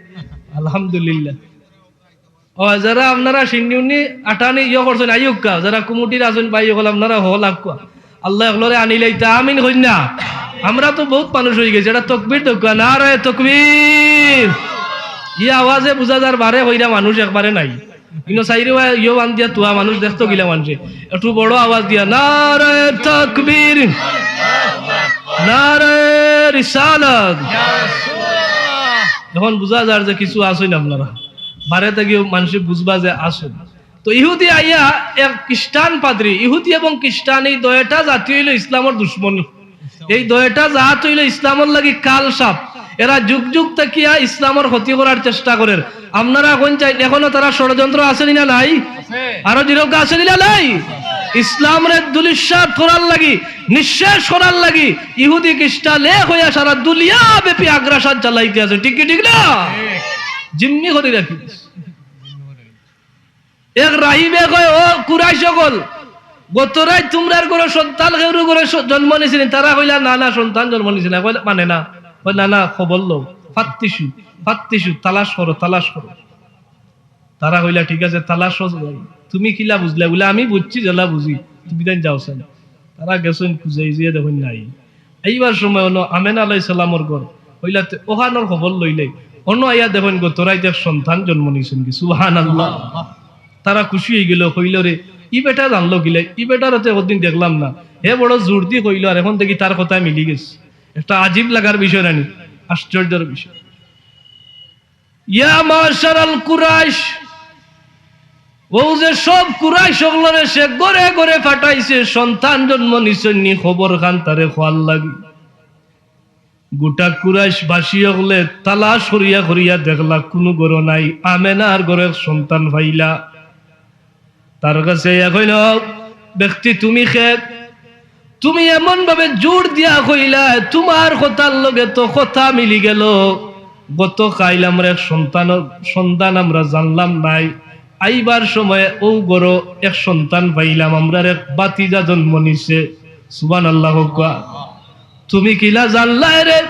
আলহামদুলিল্লাহ। ও, যারা আপনারা শিন্নি উন্নি আটানি ইয়ে করছইন, আইউক্কা, যারা কুমুটির আছইন, ভাই অকল, আপনারা হল আউক্কা। আল্লায় অকলরে আনিলাইতা, আমিন কইন না। আমরা তো বউত মানুষ অইগেছি, এটা তকবির দেউক্কা, নারায়ে তকবির। ই আওয়াজে বুঝা যার বারে কইরা মানুষ একবারে নাই। ইনো চাইরোবায় ইয়ো বান্দিয়া তুয়া মানুষ দেখতো গিলা মানষে। একটু বড় আওয়াজ দিয়া, "নারায়ে তকবির, নারায়ে রিসালাত।" এখন বুঝা যার যে কিছু আছইন আপনারা। বারে থাকিও মানষে বুঝবা যে আছইন। তো ইহুদি আইয়া এক খ্রিস্টান পাদ্রী, ইহুদি এবং খ্রিস্টান এই দুইটা জাতি অইলো ইসলামর দুশমন। এই দুইটা জাত অইলো ইসলামর লাগি কাল সাপ। এরা যুগ যুগ থাকিয়া ইসলামর ক্ষতি করার চেষ্টা করের। আপনারা এখন চাই, এখনো তারার ষড়যন্ত্র আছে নি না নাই? আরো জোরে কউক্কা, আছে নি না নাই? ইসলামরে ধূলিসাৎ করার লাগি, নিঃশেষ করার লাগি ইহুদি খ্রিস্টান এক অইয়া সারা দুনিয়া ব্যাপী আগ্রাসান চালাইতে আছে, ঠিক কি ঠিক না? জিম্মি করি রাখি। এক রাহিবে কয়, "ও কুরাইশ অকল, গত রাইত তুমরার ঘরো সন্তান কেউরু ঘরো স-, জন্ম নিছে নি?" তারা কইলা, "না, না, সন্তান জন্ম নিছে না।" কইলা, "মানে না।" কয়, "না, না, খবর লও, ফাত্তিশু, ফাত্তিশু, তালাশ করো, তালাশ করো।" তারা কইলা, "ঠিক আছে, তালাশ করো।" "তুমি কিলা বুঝলা?" বলে, "আমি বুঝছি, যেলা বুঝি, তুমি তাইন যাও চাইন।" তারা গেছইন, খুঁজাই যেয়ে দেখইন নাই। এইবার সময় অনো আমেনা আলাইহিস সালামর ঘর, কইলা তে ওখানর খবর লইলে, অনো আইয়া দেখইন গত রাইত এক সন্তান জন্ম নিছইন গি, সুবহানাল্লাহ। তারা খুশি অইগেলো, কইলো, "রে, ই বেটা জানলো কিলা? ই বেটারে তো একদিন দেখলাম না, হে বড় জোর দি কইলো, আর এখন দেখি তার কথা মিলি গেছে।" একটা আজীব লাগার বিষয় না নি, আশ্চর্যর বিষয়। ইয়া মাশারাল কুরাইশ, অউ যে সব কুরাইশ অকলরে সে ঘরে ঘরে পাঠাইছে, সন্তান জন্ম নিছইন নি খবর খান তারে কওয়ার লাগি। গোটা কুরাইশবাসী অকলে তালাশ করিয়া করিয়া দেখলা, কুনু ঘরো নাই। আমেনার ঘরো এক সন্তান পাইলা। তার কাছে কইলো, "ব্যক্তি তুমি কে? তুমি এমন ভাবে জোর দিয়া কইলায়, তুমার কথার লগে তো কথা মিলি গেলো। গত কাইল আমরা এক সন্তান, সন্তান আমরা জানলাম নাই, আইবার সময় অউ ঘরো এক সন্তান পাইলাম, আমরার এক ভাতিজা জন্ম নিছে।" সুবহানাল্লাহ কউক্কা। "তুমি কিলা জানলায় রে?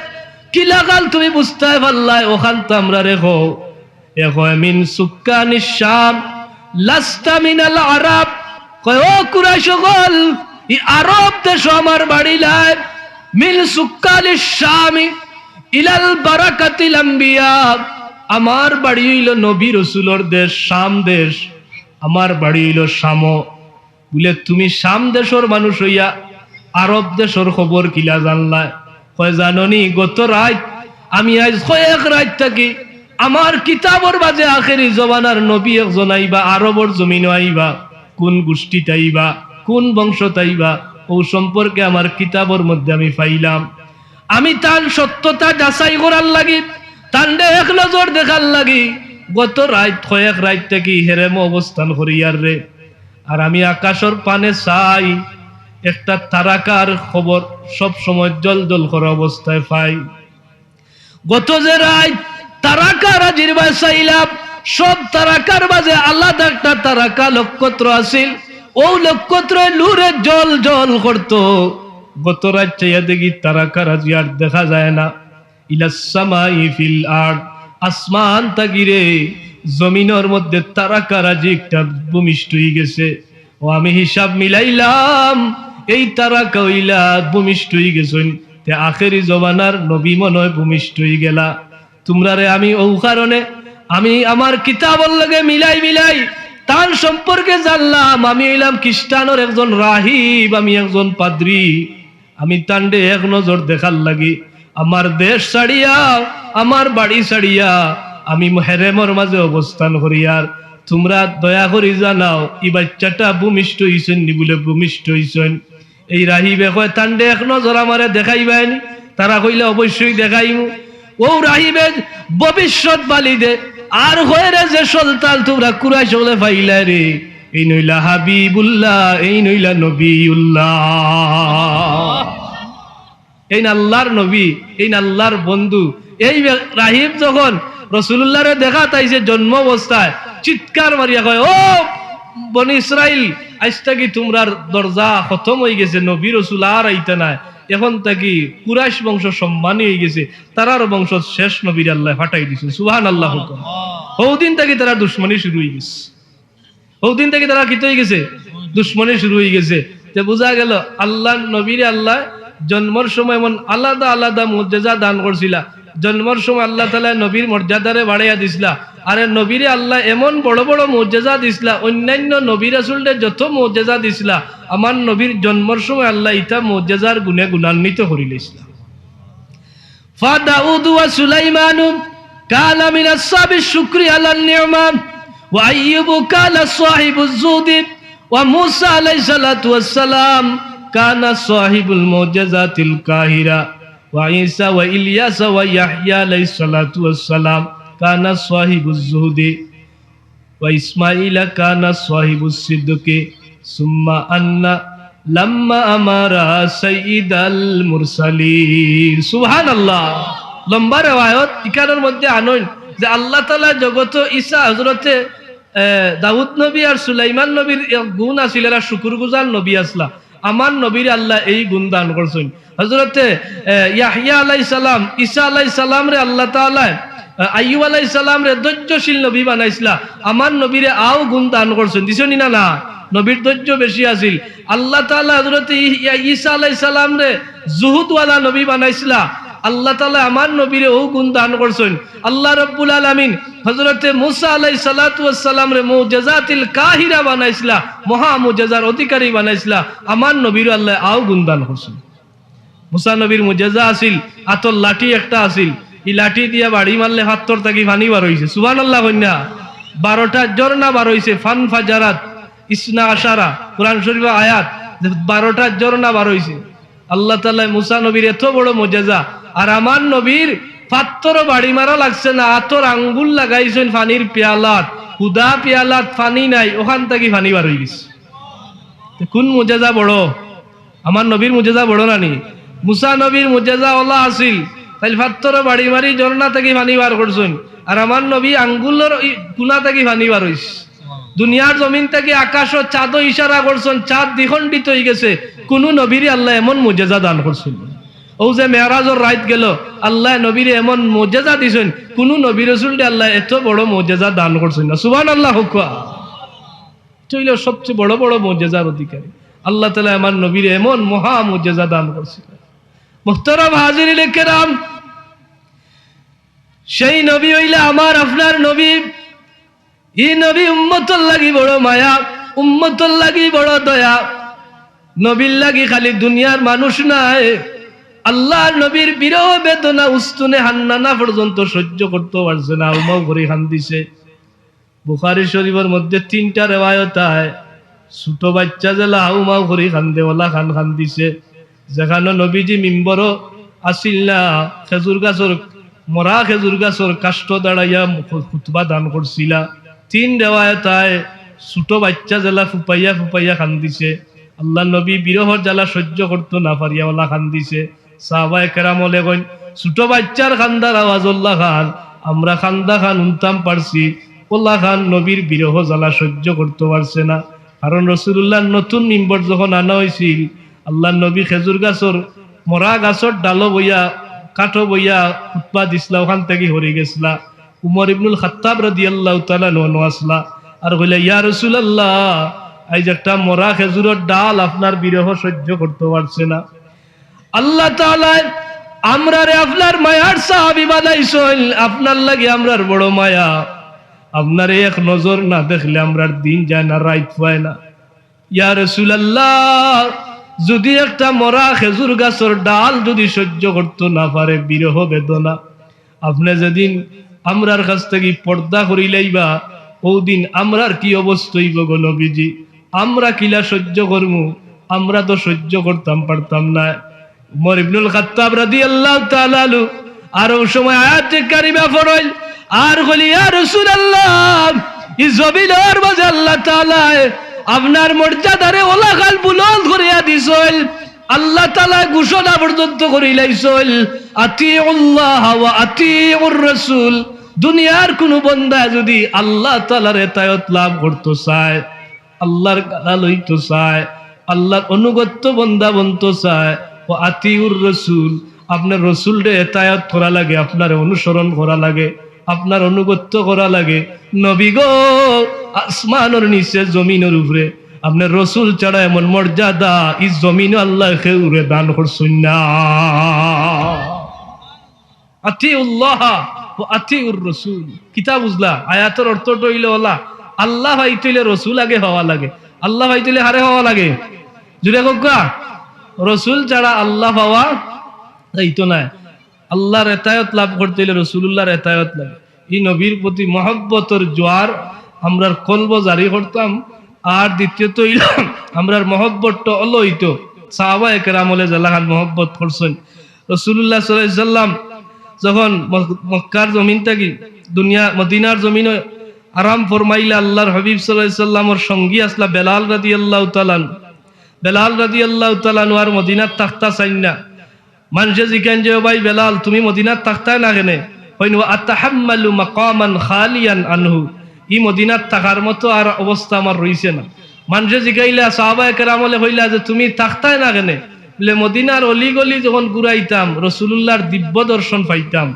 কিলা কাল তুমি বুঝতায় পারলায়? ওখান তো আমরারে কও।" এ কয়, "মিন সুক্কানিশ শাম, লাস্তা মিনাল আরাব।" কয়, "ও কুরাইশ অকল, ই আরব দেশো আমার বাড়ি নায়। মিন সুক্কানিশ শামি ইলাল বারাকাতিল আম্বিয়া, আমার বাড়ি অইলো নবী রসুলর দেশ, শাম দেশ। আমার বাড়ি অইলো শামো।" বুলে, "তুমি শাম দেশর মানুষ অইয়া আরব দেশর খবর কিলা জানলায়?" কয়, "জানো নি, গত রাইত আমি আইজ কয়েক রাইত থাকি আমার কিতাবর মাঝে আখেরি জমানার নবী একজন আইবা, আরবর জমিনো আইবা, কুন গুষ্টিত আইবা, কুন বংশত আইবা, অউ সম্পর্কে আমার কিতাবর মধ্যে আমি পাইলাম। আমি তান সত্যতা যাচাই করার লাগি, তানরে এক নজর দেখার লাগি গত রাইত কয়েক রাইত থাকি হেরেমো অবস্থান করিয়ার রে।" আর আমি আকাশর পানে চাই, একটা তারাকার খবর সব সময় জ্বলজ্বল করা অবস্থায় পাই। গত যে রাইত তারাকারাজির বায় চাইলাম, সব তারাকার মাঝে আলাদা একটা তারাকা নক্ষত্র আছিল, অউ নক্ষত্রর নূরে জ্বলজ্বল করতো। গত রাইত চাইয়া দেখি তারাকারাজি আর দেখা যায় না। ইলাস সামাই ফিল আরদ, আসমান থাকি রে জমিনর মধ্যে তারাকারাজি একটা ভূমিষ্ঠ অইগেছে। ও আমি হিসাব মিলাইলাম, এই তারাকা অইলা ভূমিষ্ঠ অইগেছইন, তে আখেরি জমানার নবী মনে অয় ভূমিষ্ঠ অইগেলা। তুমরারে আমি অউ কারণে আমি আমার কিতাবর লগে মিলাই মিলাই তান সম্পর্কে জানলাম। আমি অইলাম খ্রিস্টানর একজন রাহিব, আমি একজন পাদ্রী। আমি তানরে এক নজর দেখার লাগি আমার দেশ ছাড়িয়া, আমার বাড়ি ছাড়িয়া আমি হেরেমর মাঝে অবস্থান করিয়ার তুমরা দয়া করি জানাও, ই বাইচ্চাটা ভূমিষ্ঠ অইছইন নি? বুলে, ভূমিষ্ঠ অইছইন। এই রাহিবে কয়, তানরে এক নজর আমারে দেখাইবায়নি? তারা কইলা, অবশ্যই দেখাইমু। অউ রাহিবে ভবিষ্যৎবাণী দে, আর কয় রে, যে সন্তান তুমরা কুরাইশ অকলে পাইলায় রে, এইন অইলা হাবিবুল্লাহ, এইন অইলা নবিউল্লাহ। এইন আল্লাহর নবী, এইন আল্লাহর বন্ধু। এই বে-, রাহিব যখন রসুলুল্লাহরে দেখাত আইছে জন্ম অবস্থায়, চিৎকার মারিয়া কয়, "ও বনি ইসরাইল, আইজ থাকি তুমরার দরজা খতম অইগেছে, নবী রসুল আর আইতা নায়। এখন থাকি কুরাইশ বংশ সম্মানী অইগেছে, তারার বংশত শেষ নবীরে আল্লায় পাঠাই দিছইন।" সুবহানাল্লাহ। হউদিন থাকি তারার দুশমনী শুরু অইগেছে। হউদিন থাকি তারার কিতা অইগেছে? দুশমনী শুরু অইগেছে। তে বুঝা গেল, আল্লাহর নবীরে আল্লায় জন্মর সময় এমন আলাদা আলাদা মুজেজা দান করছিলা। জন্মর সময় আল্লাহ তাআলায় নবীর মর্যাদারে বাড়াইয়া দিছলা। আরে নবীরে আল্লায় এমন বড় বড় মুজেজা দিছলা, অন্যান্য নবী রাসুলরে যত মুজেজা দিছলা, আমার নবীর জন্মর সময় আল্লায় ইতা মুজেজার গুণে গুণান্বিত করিলাইছলা। فداود وسليمان كان من أصحاب الشكر على النعمة، وأيوب كان صاحب الزهد، وموسى عليه الصلاة والسلام كان صاحب المعجزات القاهرة، وعيسى وإلياس ويحيى عليه الصلاة والسلام كان صاحب الزهد، وإسماعيل كان صاحب الصدق، ثم أن لما أمر سيد المرسلين। সুবহানাল্লাহ। লম্বা রেওয়ায়ত, ইখানর মধ্যে আনইন যে আল্লাহ তাআলা জগতো ঈসা, হযরতে, এ, দাউদ নবী আর সুলাইমান নবীর এক গুণ আছিল, এরা শুকুরগুজার নবী আছলা। আমার নবীরে আল্লায় এই গুণ দান করছইন। হযরতে, এ, ইয়াহইয়া আলাইহিস সালাম, ঈসা আলাইহিস সালামরে আল্লাহ তাআলায়, এ, আইয়ুব আলাইহিস সালামরে ধৈর্যশীল নবী বানাইছলা। আমার নবীরে আও গুণ দান করছইন, দিছইন নি না? না, নবীর ধৈর্য বেশি আছিল। আল্লাহ তাআলায় হযরতে ই-, ইয়া-, ঈসা আলাইহিস সালামরে জুহুদওয়ালা নবী বানাইছলা। আল্লাহ তাআলায় আমার নবীরে অউ গুণ দান করছইন। আল্লাহ রাব্বুল আলামিন হযরতে মুসা আলাইহিস সালাতু ওয়াস সালামরে মুজেজাতিল কাহিরা বানাইছলা, মহা মুজেজার অধিকারী বানাইছলা। আমার নবীরও আল্লায় আও গুণ দান করছইন। মুসা নবীর মুজেজা আছিল, আতর লাঠি একটা আছিল, ই লাঠি দিয়া বাড়ি মারলে ফাত্তর থাকি পানি বার অইছে। সুবহানাল্লাহ কইন না? বারোটা ঝর্ণা বার অইছে, ফান ফাজারাত ইসনা আশারা, কোরআন শরীফর আয়াত, যে বারোটা ঝর্ণা বার অইছে। আল্লাহ তাআলায় মুসা নবীর এত বড় মুজেজা, আর আমার নবীর ফাত্তরও বাড়ি মারা লাগছে না, আতর আঙ্গুল লাগাইছইন পানির পিয়ালাত, হুদা পিয়ালাত পানি নাই, অখান থাকি পানি বার অইগেছে। তে কুন মুজেজা বড়? আমার নবীর মুজেজা বড় না নি? মুসা নবীর মুজেজা অলা আছিল, তাইলে ফাত্তরও বাড়ি মারি ঝর্ণা থাকি পানি বার করছইন, আর আমার নবী আঙ্গুলর ই কুনা থাকি পানি বার অইছে। দুনিয়ার জমিন থাকি আকাশও চাঁদও ইশারা করছইন, চাঁদ দ্বিখণ্ডিত অইগেছে। কুনু নবীরে আল্লায় এমন মুজেজা দান করছইন না। অউ যে মেরাজর রাইত গেল, আল্লায় নবীরে এমন মুজেজা দিছইন, কুনু নবী রসুলরে আল্লায় এত বড় মুজেজা দান করছইন না। সুবহানাল্লাহ কউক্কা। ইটা অইলো সবচেয়ে বড় বড় মুজেজার অধিকারী। আল্লাহ তাআলায় আমার নবীরে এমন মহা মুজেজা দান করছিলা। মুহতারাম হাজিরিনে কেরাম, সেই নবী অইলা আমার আপনার নবী। ই নবী উম্মতর লাগি বড় মায়া, উম্মতর লাগি বড় দয়া। নবীর লাগি খালি দুনিয়ার মানুষ নায়, আল্লাহর নবীর বিরহ বেদনা উস্তুনে হান্নানা পর্যন্ত সহ্য করতো পারছে না, হাউমাউ করি কান্দিছে। বুখারী শরীফর মধ্যে তিনটা রেওয়ায়ত আয়, ছোট বাইচ্চা যেলা হাউমাউ করি কান্দে, অলাখান কান্দিছে। যেখানো নবীজি মিম্বরো আছিল না, খেজুর গাছর, মরা খেজুর গাছর কাষ্ঠ দাঁড়াইয়া খু-, খুতবা দান করছিলা। তিন রেওয়ায়ত আয়, ছোট বাইচ্চা যেলা ফুপাইয়া ফুপাইয়া কান্দিছে। আল্লাহর নবী বিরহর জ্বালা সহ্য করতো না পারিয়া অলা কান্দিছে। সাহাবায়ে কেরাম অকলে কইন, ছোট বাইচ্চার কান্দার আওয়াজ অলাখান, আমরা কান্দা খান হুনতাম পারছি, অলাখান নবীর বিরহ জ্বালা সহ্য করতো পারছে না। কারণ রসুলুল্লাহর নতুন মিম্বর যখন আনা অইছিল, আল্লাহর নবী খেজুর গাছর, মরা গাছর ডালো বইয়া, কাঠো বইয়া খুতবা দিছলা, অখান থাকি হরি গেছলা। উমর ইবনুল খাত্তাব রাদিয়াল্লাহু তাআলা আনহু আছলা, আর কইলা, "ইয়া রাসূলুল্লাহ, আইজ একটা মরা খেজুরর ডাল আপনার বিরহ সহ্য করতো পারছে না।" আল্লাহ তাআলায় আমরারে আপনার মায়ার সাহাবী বানাইছইন, আপনার লাগি আমরার বড় মায়া। আপনারে এক নজর না দেখলে আমরার দিন যায় না, রাইত পায় না। ইয়া রাসূলুল্লাহ, যুদি একটা মরা খেজুর গাছর ডাল যুদি সহ্য করতো না পারে বিরহ বেদনা, আপনে যেদিন আমরার কাছ থাকি পর্দা করিলাইবা, অউ দিন আমরার কি অবস্থা অইবো গো নবীজি? আমরা কিলা সহ্য করমু? আমরা তো সহ্য করতাম পারতাম না। উমর ইবনুল খাত্তাব রাদিয়াল্লাহু তাআলা আনহু আর অউ সময় আয়াতে কারিমা পড়ইল, আর কইল, "ইয়া রাসূলুল্লাহ, ই জমিনর মাঝে আল্লাহ তাআলায় আপনার মর্যাদারে অলাখান বুলন্দ করিয়া দিছইল।" আল্লাহ তাআলায় ঘোষণা পর্যন্ত করিলাইছইল, "আতিউল্লাহ ওয়া আতিউর রাসূল।" দুনিয়ার কুনু বন্দা যুদি আল্লাহ তাআলার এতায়ত লাভ করতো চায়, আল্লাহর গালাল অইতো চায়, আল্লাহর অনুগত্য বন্দা বনতো চায়, ওয়া আতিউর রাসূল, আপনার রসুলরে এতায়ত করা লাগে, আপনারে অনুসরণ করা লাগে, আপনার অনুগত্য করা লাগে। নবী গো, আসমানর নিচে, জমিনর উপরে আপনার রসুল ছাড়া এমন মর্যাদা ই জমিনো আল্লায় কেউরে দান করছইন না। আতিউল্লাহ ওয়া আতিউর রাসূল। কিতা বুঝলা? আয়াতর অর্থ তো অইলো অলা, আল্লাহ পাইতে অইলে রসুল আগে পাওয়া লাগে। আল্লাহ পাইতে অইলে কারে পাওয়া লাগে? জুরে কউক্কা। রসুল ছাড়া আল্লাহ পাওয়া যাইতো নায়। আল্লাহর এতায়ত লাভ করতে অইলে রসুলুল্লাহর এতায়ত লাগে। ই নবীর প্রতি মহব্বতর জোয়ার আমরার কলবো জারি করতাম। আর দ্বিতীয়ত অইলো, আমরার মহব্বতটা অলা অইতো সাহাবায়ে কেরামলে যেলাখান মহব্বত করছইন। রাসূলুল্লাহ সাল্লাল্লাহু আলাইহি ওয়াসাল্লাম যখন মক-, মক্কার জমিন থাকি দুনিয়া, মদিনার জমিনো আরাম ফরমাইলা, আল্লাহর হাবিব সাল্লাল্লাহু আলাইহি ওয়াসাল্লামর সঙ্গী আছলা বেলাল রাদিয়াল্লাহু তাআলা আনহু। বেলাল রাদিয়াল্লাহু তাআলা আনহু আর মদিনাত থাকতা চাইন না। মানষে জিকাইন যে, "ও ভাই বেলাল, তুমি মদিনাত থাকতায় না কেনে?" কইন, "ওয়া আতাহাম্মালু মাকামান খালিয়ান আনহু।" ই মদিনাত থাকার মতো আর অবস্থা আমার রইছে না। মানষে জিকাইলা, সাহাবায়ে কেরামলে কইলা যে, "তুমি থাকতায় না কেনে?" বলে, "মদিনার অলিগলি যখন ঘুরাইতাম, রাসূলুল্লাহর দিব্য দর্শন পাইতাম।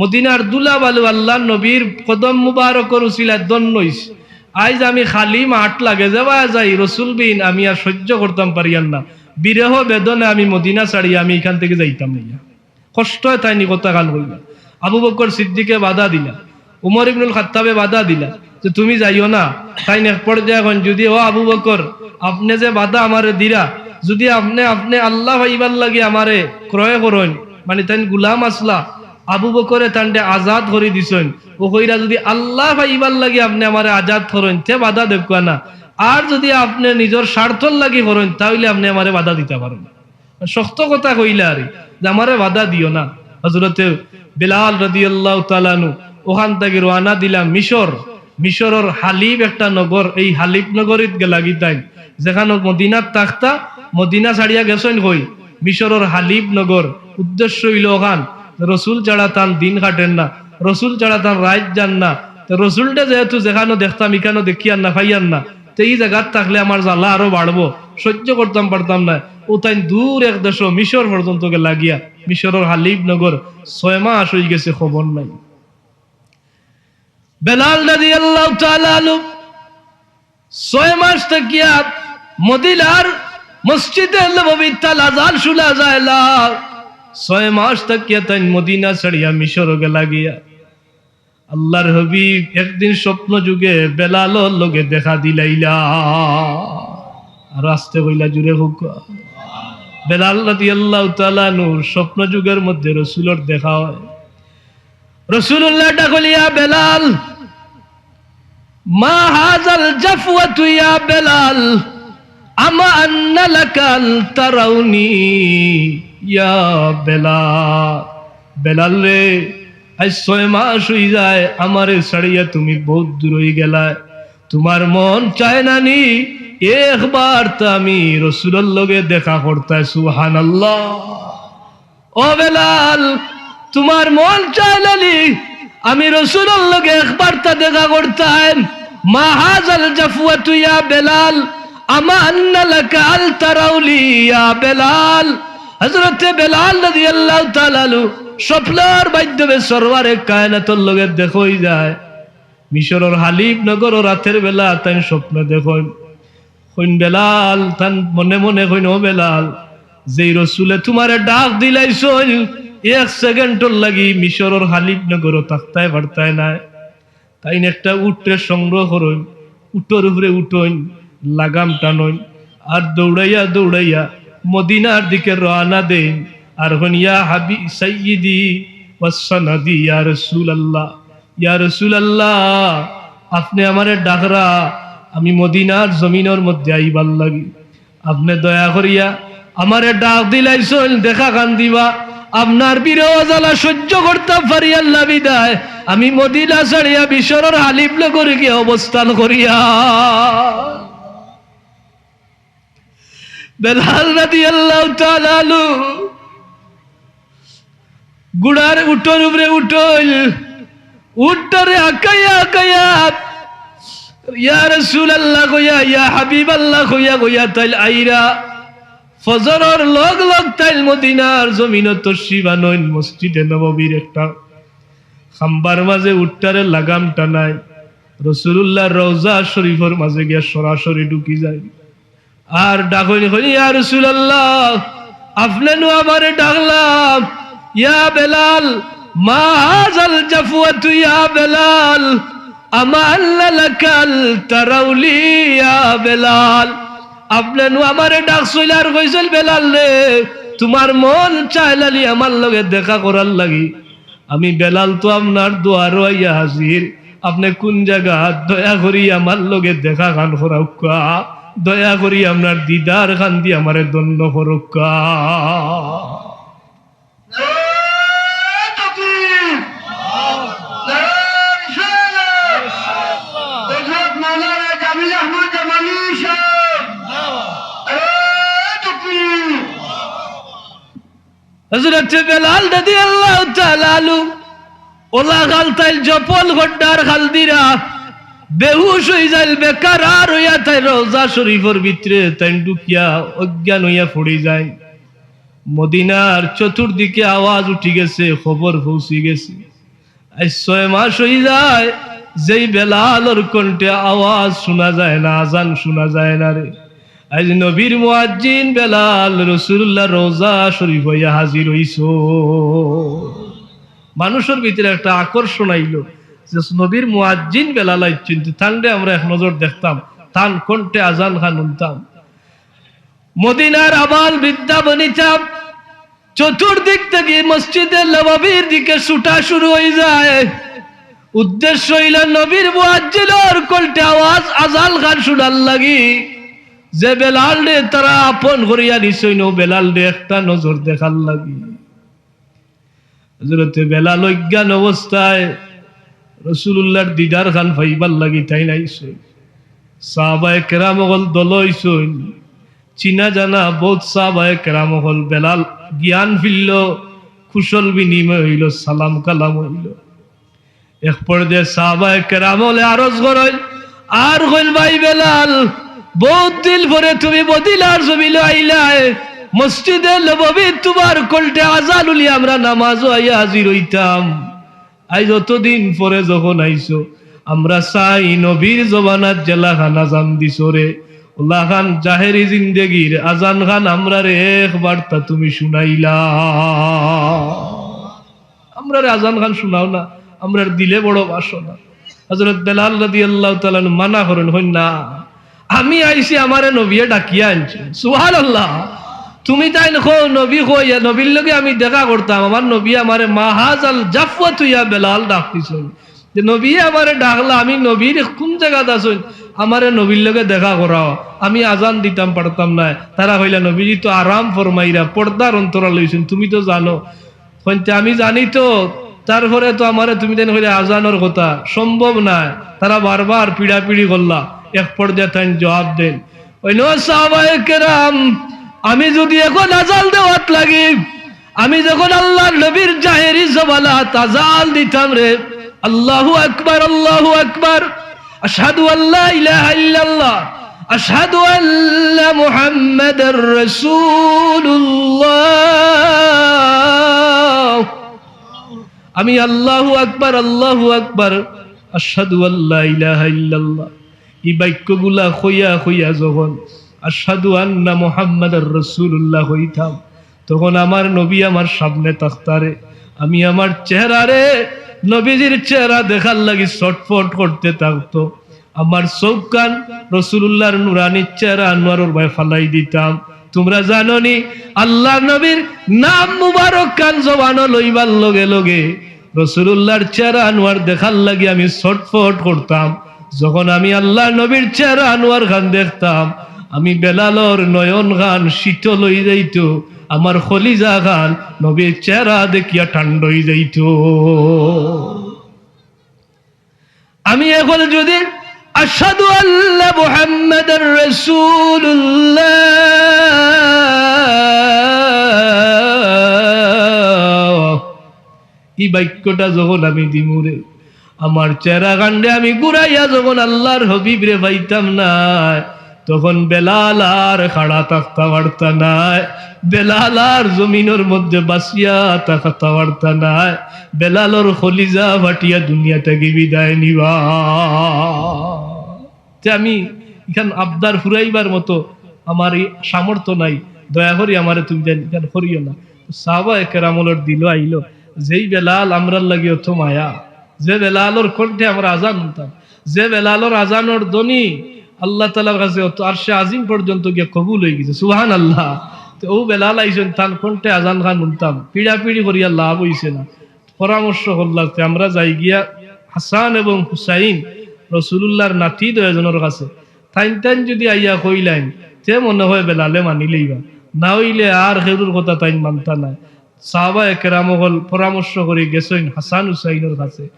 মদিনার ধুলা বালু আল্লাহর নবীর কদম মুবারকর উসিলায় ধন্য অইছি। আইজ আমি খালি মাঠ লাগে যেবায় যাই, রসুল বিন আমি আর সহ্য করতাম পারিয়ার না। বিরহ বেদনায় আমি মদিনা ছাড়িয়া আমি ইখান থাকি যাইতাম নাইয়া।" কষ্টয় তাইন ই কথাখান কইলা। আবু বকর সিদ্দিকে বাধা দিলা, উমর ইবনুল খাত্তাবে বাধা দিলা যে, "তুমি যাইও না।" তাইন এক পর্যায়ে কইন, "যুদি ও আবু বকর, আপনে যে বাধা আমারে দিরা, যুদি আপনে, আপনে আল্লাহ পাইবার লাগি আমারে ক্রয় করইন", মানি তাইন গুলাম আছলা, আবু বকরে তানরে আজাদ করি দিছইন, ও কইরা, "যুদি আল্লাহ পাইবার লাগি আপনে আমারে আজাদ করইন, তে বাধা দেউক্কা না, আর যুদি আপনে নিজর স্বার্থর লাগি করইন, তা অইলে আপনে আমারে বাধা দিতা পারইন।" শক্ত কথা কইলা আরি, যে আমারে বাধা দিও না। হযরতে বেলাল রাদিয়াল্লাহু তাআলা আনহু অখান থাকি রওয়ানা দিলা মিশর। মিশরর হালিব একটা নগর, এই হালিব নগরীত গেলাগি তাইন, যেখানো মদিনাত থাকতা, মদিনা ছাড়িয়া গেছইন কই? মিশরর হালিব নগর। উদ্দেশ্য অইলো অখান, রসুল ছাড়া তান দিন কাটের না, রসুল ছাড়া তান রাইত যার না। তে রসুলরে যেহেতু যেখানো দেখতাম, ইখানো দেখিয়ার না, পাইয়ার না, তে ই জাগাত থাকলে আমার জ্বালা আরো বাড়বো, সহ্য করতাম পারতাম না। অউ তাইন দূর এক দেশো মিশর পর্যন্ত গেলাগিয়া, মিশরর হালিব নগর ছয় মাস অইগেছে, খবর নাই। বেলাল রাদিয়াল্লাহু তাআলা আনহু ছয় মাস থাকিয়া মদিনার মসজিদে নববীত তালা আজান শুনা যায় না। ছয় মাস থাকিয়া তাইন মদিনা ছাড়িয়া মিশর গেলাগিয়া। আল্লাহর হাবিব একদিন স্বপ্ন যুগে বেলালর লগে দেখা দিলাইলা। আরো আস্তে কইলা, জুরে কউক্কা। বেলাল রাদিয়াল্লাহু তাআলা আনহুর স্বপ্ন যুগর মধ্যে রসুলর দেখা অয়। রসুলুল্লাহ ডাক অইল, "ইয়া বেলাল, মা হাযাল জাফওয়াতু ইয়া বেলাল, আমা আন্না লাকা আল তারাউনি ইয়া বেলাল।" বেলাল রে, আইজ ছয় মাস অই যায় আমারে ছাড়িয়া তুমি বউত দূর অই গেলায়। তুমার মন চায় না নি একবারতা আমি রসুলর লগে দেখা করতায়? সুবহানাল্লাহ। ও বেলাল, তুমার মন চায় না নি আমি রসুলর লগে একবারতা দেখা করতাম? মা হাযাল জাফওয়াতু ইয়া বেলাল, আমা আন্না লাকা আল তারাউলি ইয়া বেলাল। হযরতে বেলাল রাদিয়াল্লাহু তাআলা আনহু স্বপ্নর মাধ্যমে সরওয়ারে কায়নাতর লগে দেখা অই যায়। মিশরর হালিব নগরো রাতের বেলা তাইন স্বপ্ন দেখইন। কইন বেলাল, তান মনে মনে কইন, ও বেলাল, যেই রসুলে তুমারে ডাক দিলাইছইন, এক সেকেন্ডর লাগি মিশরর হালিব নগরো থাকতায় পারতায় নায়। তাইন একটা উটরে সংগ্রহ করইন, উটর উপরে উঠইন, লাগাম টানইন, আর দৌড়াইয়া দৌড়াইয়া মদিনার দিকে রওয়ানা দেইন। আর কইন, ইয়া হাবি সাইয়্যিদি ওয়া সনাদি, ইয়া রাসূলুল্লাহ, ইয়া রাসূলুল্লাহ, আপনে আমারে ডাকরা, আমি মদিনার জমিনর মধ্যে আইবার লাগি। আপনে দয়া করিয়া আমারে ডাক দিলাইছইন, দেখা খান দিবা। আপনার বিরহ জ্বালা সহ্য করতাম পারিয়ার না বিদায় আমি মদিনা ছাড়িয়া মিশরর হালিফ নগরে গিয়া অবস্থান করিয়া। বেলাল রাদিয়াল্লাহু তাআলা আনহু ঘোড়ার উটর উপরে উঠইল, উটটারে আকাইয়া আকাইয়া, "ইয়া রাসূলুল্লাহ" কইয়া, "ইয়া হাবিবাল্লাহ" কইয়া কইয়া তাইল আইরা। ফজরর লগ লগ তাইল মদিনার জমিনো তশরিফ আনইন, মসজিদে নববীর একটা খাম্বার মাঝে উটটারে লাগাম টানায়, রাসূলুল্লাহর রওজা শরীফর মাঝে গিয়া সরাসরি ঢুকি যায়। আর ডাকইন কইন, "ইয়া রাসূলুল্লাহ, আপনে নু আমারে ডাকলা, ইয়া বেলাল, মা হাযাল জাফওয়াতু ইয়া বেলাল, আমা আন্না লাকাল তারাউলি ইয়া বেলাল।" আপনে নু আমারে ডাকছইন আর কইছইন, "বেলাল রে, তুমার মন চাইলানি আমার লগে দেখা করার লাগি।" আমি বেলাল তো আপনার দুয়ারো আইয়া হাজির। আপনে কুন জাগাত? দয়া করি আমার লগে দেখা খান করাউক্কা, দয়া করি আপনার দিদার খান দি আমারে ধন্য করউক্কা। নারায়ে তাকবীর! নারায়ে রিসালাত! হযরত মাওলানা জামিল আহমদ জামালি সাহেব! নারায়ে তাকবীর! হযরতে বেলাল রাদিয়াল্লাহু তাআলা আনহু অলা খাল তাইল জপল গড্ডার খাল দিরা, বেহুশ অইযাইল, বেকারার অইয়া তাইন রওজা শরীফর ভিতরে তাইন ঢুকিয়া অজ্ঞান অইয়া পড়ি যায়। মদিনার চতুর্দিকে আওয়াজ উঠি গেছে, খবর পৌঁছি গেছে। আইজ ছয় মাস অইযায়, যেই বেলালর কণ্ঠে আওয়াজ শুনা যায় না, আজান শুনা যায় না রে। আইজ নবীর মুয়াজ্জিন বেলাল রাসূলুল্লাহর রওজা শরীফ অইয়া হাজির অইছো। মানুষর ভিতরে একটা আকর্ষণ আইলো যে নবীর মুয়াজ্জিন বেলাল আইছইন, তে তানরে আমরা এক নজর দেখতাম, তান কণ্ঠে আজান খান হুনতাম। মদিনার আবাল বৃদ্ধা বনিতা চতুর্দিক থাকি মসজিদে নববীর দিকে ছুটা শুরু অইযায়। উদ্দেশ্য অইলো নবীর মুয়াজ্জিনর কণ্ঠে আওয়াজ আজান খান শুনার লাগি, যে বেলালরে তারা আপন করিয়া নিছইন, অউ বেলালরে একটা নজর দেখার লাগি। হযরতে বেলাল অজ্ঞান অবস্থায় রাসূলুল্লাহর দিদার খান পাইবার লাগি তাইন আইছইন। সাহাবায়ে কেরাম অকল দল অইছইন, চিনা জানা বউত সাহাবায়ে কেরাম অকল। বেলাল জ্ঞান ফিরলো, কুশল বিনিময় অইলো, সালাম কালাম অইলো। এক পর্যায়ে সাহাবায়ে কেরাম অকলে আরজ করইন, আর কইন, "ভাই বেলাল, বউত দিন পরে তুমি মদিনার জমিনো আইলায়, মসজিদে নববীত তুমার কণ্ঠে আজান হুনিয়া আমরা নামাজো আইয়া হাজির অইতাম। আইজ অতদিন পরে যখন আইছো, আমরা চাই নবীর জমানাত যেলাখান আজান দিছো রে, অলাখান জাহেরি জিন্দেগির আজান খান আমরারে একবারতা তুমি শুনাইলাও। আমরারে আজান খান শুনাও না, আমরার দিলে বড় বাসনা।" হযরত বেলাল রাদিয়াল্লাহু তাআলা আনহু মানা করইন, কইন, "না, আমি আইছি, আমারে নবীয়ে ডাকিয়া আনছইন।" সুবহানাল্লাহ। তুমি তাইন কও, "নবী কই, নবীর লগে আমি দেখা করতাম, আমার নবীয়ে আমারে মা হাযাল জাফওয়াতু ইয়া বেলাল ডাক দিছইন।" যে নবীয়ে আমারে ডাকলা, আমি নবীর কুন জাগাত আছইন, আমারে নবীর লগে দেখা করাও, আমি আজান দিতাম পারতাম নায়। তারা কইলা, "নবীজি তো আরাম ফরমাইরা, পর্দার অন্তরাল অইছইন, তুমি তো জানো।" কইন তে, "আমি জানি তো, তারপরে তো আমারে তুমি তাইন কইলা আজানর কথা, সম্ভব নায়।" তারা বারবার পিড়াপিড়ি করলা, এক পর্যায়ে তাইন জবাব দেইন, কইন, "ও সাহাবায়ে কেরাম, আমি যুদি এখন আজান দেওয়াত লাগি, আমি যখন আল্লাহর নবীর জাহেরি জমানাত আজান দিতাম রে, আল্লাহু আকবার, আল্লাহু আকবার, আশহাদু আল্লা ইলাহা ইল্লাল্লাহ, আশহাদু আন্না মুহাম্মাদার রাসূলুল্লাহ, আমি আল্লাহু আকবার, আল্লাহু আকবার, আশহাদু আল্লা ইলাহা ইল্লাল্লাহ।" ই বাক্যগুলা কইয়া কইয়া যখন "আশহাদু আন্না মুহাম্মাদার রাসূলুল্লাহ" কইতাম, তখন আমার নবী আমার সামনে থাকতা রে। আমি আমার চেহারারে নবীজির চেহারা দেখার লাগি ছটফট করতে থাকতো। আমার চউখ কান রাসূলুল্লাহর নুরানি চেহারা আনোয়ারর বায় ফালাই দিতাম। তুমরা জানো নি, আল্লাহর নবীর নাম মুবারক কান জবানো লইবার লগে লগে রাসূলুল্লাহর চেহারা আনোয়ার দেখার লাগি আমি ছটফট করতাম। যখন আমি আল্লার নবীর চেহারা আনোয়ার খান দেখতাম, আমি বেলালর নয়ন খান শীতল অই যাইতো, আমার কলিজা খান নবীর চেহারা দেখিয়া ঠান্ডা অই যাইতো। আমি এখন যদি আশহাদু আল্লা মুহাম্মাদার রাসূলুল্লাহ, ই বাক্যটা যখন আমি দিমুরে, আমার চেহারা খানরে আমি ঘুরাইয়া যখন আল্লার হাবিবরে পাইতাম নায়, তখন বেলাল আর খাড়া থাকতা পারতা নায়, বেলাল আর জমিনর মধ্যে বাচিয়া থাকতা পারতা নায়, বেলালর কলিজা ফাটিয়া দুনিয়া থাকি বিদায় নিবা। তে আমি ইখান আবদার ফুরাইবার মতো আমার ই সামর্থ্য নাই, দয়া করি আমারে তুমি যেন ইখান করিও না। তো সাহাবায়ে কেরামর দিলো আইলো, যেই বেলাল আমরার লাগি অত মায়া, যে বেলালর কণ্ঠে আমরা আজান হুনতাম, যে বেলালর আজানর ধ্বনি আল্লাহ তাআলার কাছে অত আরশে আজিম পর্যন্ত গিয়া কবুল অই গেছে, সুবহানাল্লাহ। তো অউ বেলাল আইছইন, তান কণ্ঠে আজান খান হুনতাম, পিড়াপিড়ি করিয়া লাভ অইছে না। পরামর্শ করলা যে আমরা যাই গিয়া হাসান এবং হুসাইন, রসুলুল্লাহর নাতি দুইজনর কাছে, তাইন তাইন যদি আইয়া কইলাইন, তে মনে হয় বেলালে মানি লইবা, না অইলে আর কেউর কথা তাইন মানতা নায়। সাহাবায়ে কেরাম অকল পরামর্শ করি গেছইন হাসান হুসাইনর কাছে।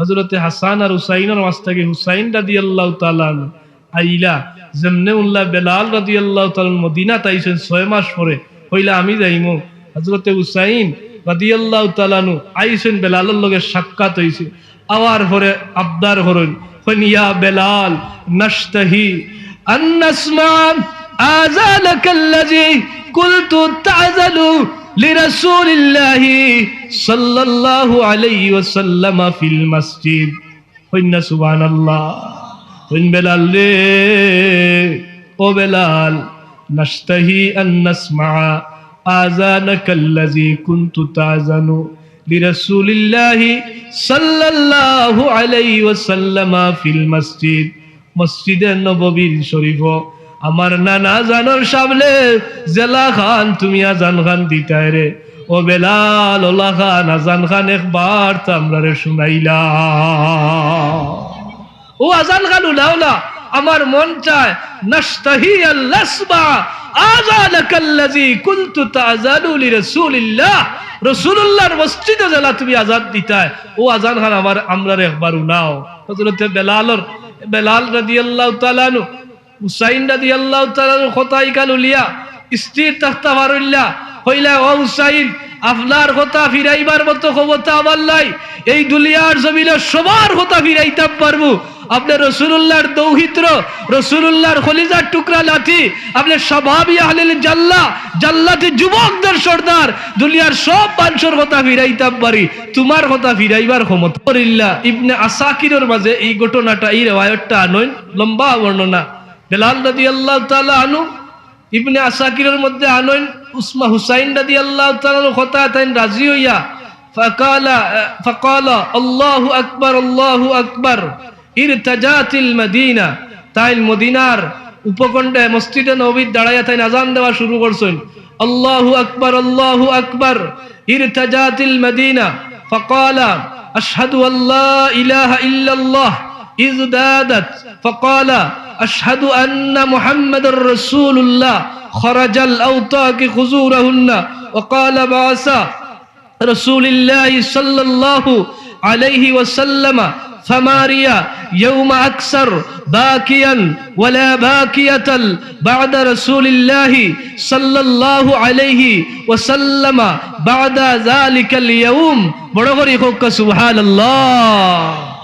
হযরতে হাসান আর হুসাইনর মাঝ থাকি হুসাইন রাদিয়াল্লাহু তাআলা আনহু আইলা, যেমনে হুনলা বেলাল রাদিয়াল্লাহু তাআলা আনহু মদিনাত আইছইন ছয় মাস পরে, কইলা, "আমি যাইমু।" হযরতে হুসাইন রাদিয়াল্লাহু তাআলা আনহু আইছইন, বেলালর লগে সাক্ষাৎ অইছে। আওয়ার পরে আবদার করইন, কইন, "ইয়া বেলাল, নাশতাহি আন নাসমা আযানাকাল্লাযী কুনতু তা'জানু লিরাসূলিল্লাহি সাল্লাল্লাহু আলাইহি ওয়াসাল্লাম ফিল মাসজিদ।" কইন না সুবহানাল্লাহ। কইন, "বেলাল রে, ও বেলাল, নাশতাহি আন নাসমা আযানাকাল্লাযী কুনতু তা'জানু লিরাসূলিল্লাহি সাল্লাল্লাহু আলাইহি ওয়াসাল্লাম ফিল মাসজিদ।" মসজিদে নববীর শরীফো আমার নানা জানর সামনে যেলা খান তুমি আজান খান দিতায় রে, ও বেলাল, ওলা খান আজান খান একবার তো আমরারে শুনাইলা। ও আজান খান হুনাও না, আমার মন চায়, নাশতাহি আন নাসমা আযানাকাল্লাযী কুনতু তা'জানু লিরাসূলিল্লাহ, রাসূলুল্লাহর মসজিদো যেলা তুমি আজান দিতায়, ও আজান খান আমার, আমরারে একবার হুনাও। হযরতে বেলালর, বেলাল রাদিয়াল্লাহু তাআলা আনহু হুসাইন রাদিয়াল্লাহু তাআলা আনহুর কথা ইখান হুনিয়া স্থির থাকতা পারইন না। কইলা, "ও হুসাইন, আপনার কথা ফিরাইবার মতো ক্ষমতা আমার নাই। এই দুনিয়ার জমিনো সবার কথা ফিরাইতাম পারমু। আপনে রাসূলুল্লাহর দৌহিত্র, রাসূলুল্লাহর কলিজার টুকরা নাতি, আপনে শাবাবি আহলিল জান্নাহ, জান্নাতি যুবকদের সর্দার, দুনিয়ার সব মানষর কথা ফিরাইতাম পারি, তুমার কথা ফিরাইবার ক্ষমতা।" ইবনে আসাকিরর মাঝে এই ঘটনাটা, এই রেওয়ায়তটা আনইন, লম্বা বর্ণনা। বেলাল রাদিয়াল্লাহু তাআলা আনহু ইবনে আসাকিরর মধ্যে আনইন, উসমা-, হুসাইন রাদিয়াল্লাহু তাআলা আনহুর কথা তাইন রাজি অইয়া, ফাকালা, ফাকালা, "আল্লাহু আকবার, আল্লাহু আকবার, ইরতাজাতিল মদিনা।" তাইন মদিনার উপকণ্ঠে মসজিদে নববীত দাঁড়াইয়া তাইন আজান দেওয়া শুরু করছইন, "আল্লাহু আকবার, আল্লাহু আকবার, ইরতাজাতিল মদিনা।" ফাকালা, "আশহাদু আল্লা ইলাহা ইল্লাল্লাহ।" ازدادت، فقال: أشهد أن محمدا رسول الله، خرج الأوطاك خزورهن، وقال: بعث رسول الله صلى الله عليه وسلم ثماريا يوم أكثر، باكيا ولا باكية بعد رسول الله صلى الله عليه وسلم بعد ذلك اليوم। বড় করি কউক্কা সুবহানাল্লাহ।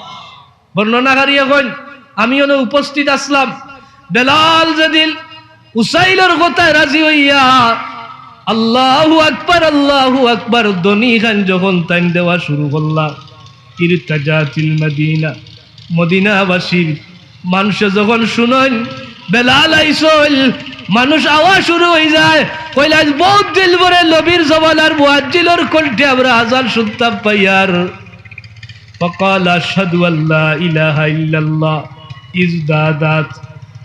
বর্ণনাকারীয়ে কইন, আমি অনো উপস্থিত আছলাম। বেলাল যেদিন হুসাইনর কথায় রাজি অইয়া আল্লাহু আকবার, আল্লাহু আকবার ধ্বনি খান যখন তাইন দেওয়া শুরু করলা, ইরতাজাতিল মদিনা, মদিনাবাসীর মানষে যখন শুনইন বেলাল আইছইন, মানুষ আওয়া শুরু অইযায়, কইলা, "আইজ বউত দিন পরে নবীর জমানার মুয়াজ্জিনর কণ্ঠে আমরা আজান শুনতাম পাইয়ার।" فقال: أشهد أن لا إله إلا الله، ازدادت।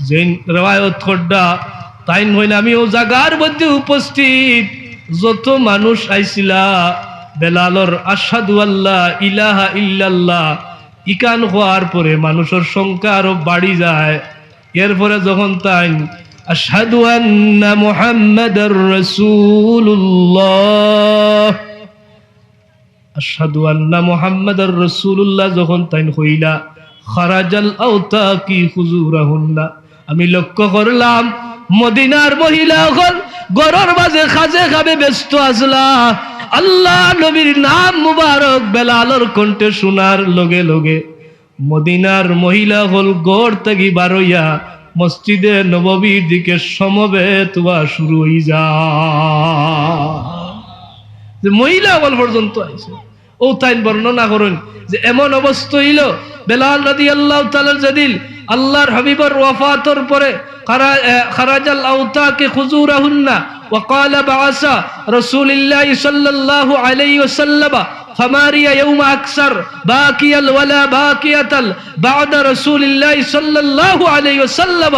যেইন রেওয়ায়ত কররা, তাইন কইন, আমি অউ জাগার মধ্যে উপস্থিত, যত মানুষ আইছিলা, বেলালর আশহাদু আল্লা ইলাহা ইল্লাল্লাহ ইখান কওয়ার পরে মানুষর সংখ্যা আরো বাড়ি যায়। এরপরে যখন তাইন আশহাদু আন্না মুহাম্মাদার রাসূলুল্লাহ, আশহাদু আন্না মুহাম্মাদার রাসূলুল্লাহ যখন তাইন কইলা, খারাজাল আওতাকি খুজুরাহুন্না, আমি লক্ষ্য করলাম মদিনার মহিলা অকল ঘরর মাঝে কাজে কামে ব্যস্ত আছলা। আল্লার নবীর নাম মুবারক বেলালর কণ্ঠে শুনার লগে লগে মদিনার মহিলা অকল ঘর থাকি বারইয়া মসজিদে নববীর দিকে সমবেত অওয়া শুরু অই যায়। যে মহিলা অকল পর্যন্ত আইছে। অউ তাইন বর্ণনা করইন যে এমন অবস্থা অইলো, বেলাল রাদিয়াল্লাহু তাআলা আনহু যেদিন আল্লার হাবিবর ওয়াফাতর পরে খারা-, এ, খারাজাল আওতাকি খুজুরাহুন্না ওয়া ক্বালা বাআসা রাসূলুল্লাহি সাল্লাল্লাহু আলাইহি ওয়াসাল্লাম ثمانية يوم أكثر باكيا ولا باكية بعد رسول الله صلى الله عليه وسلم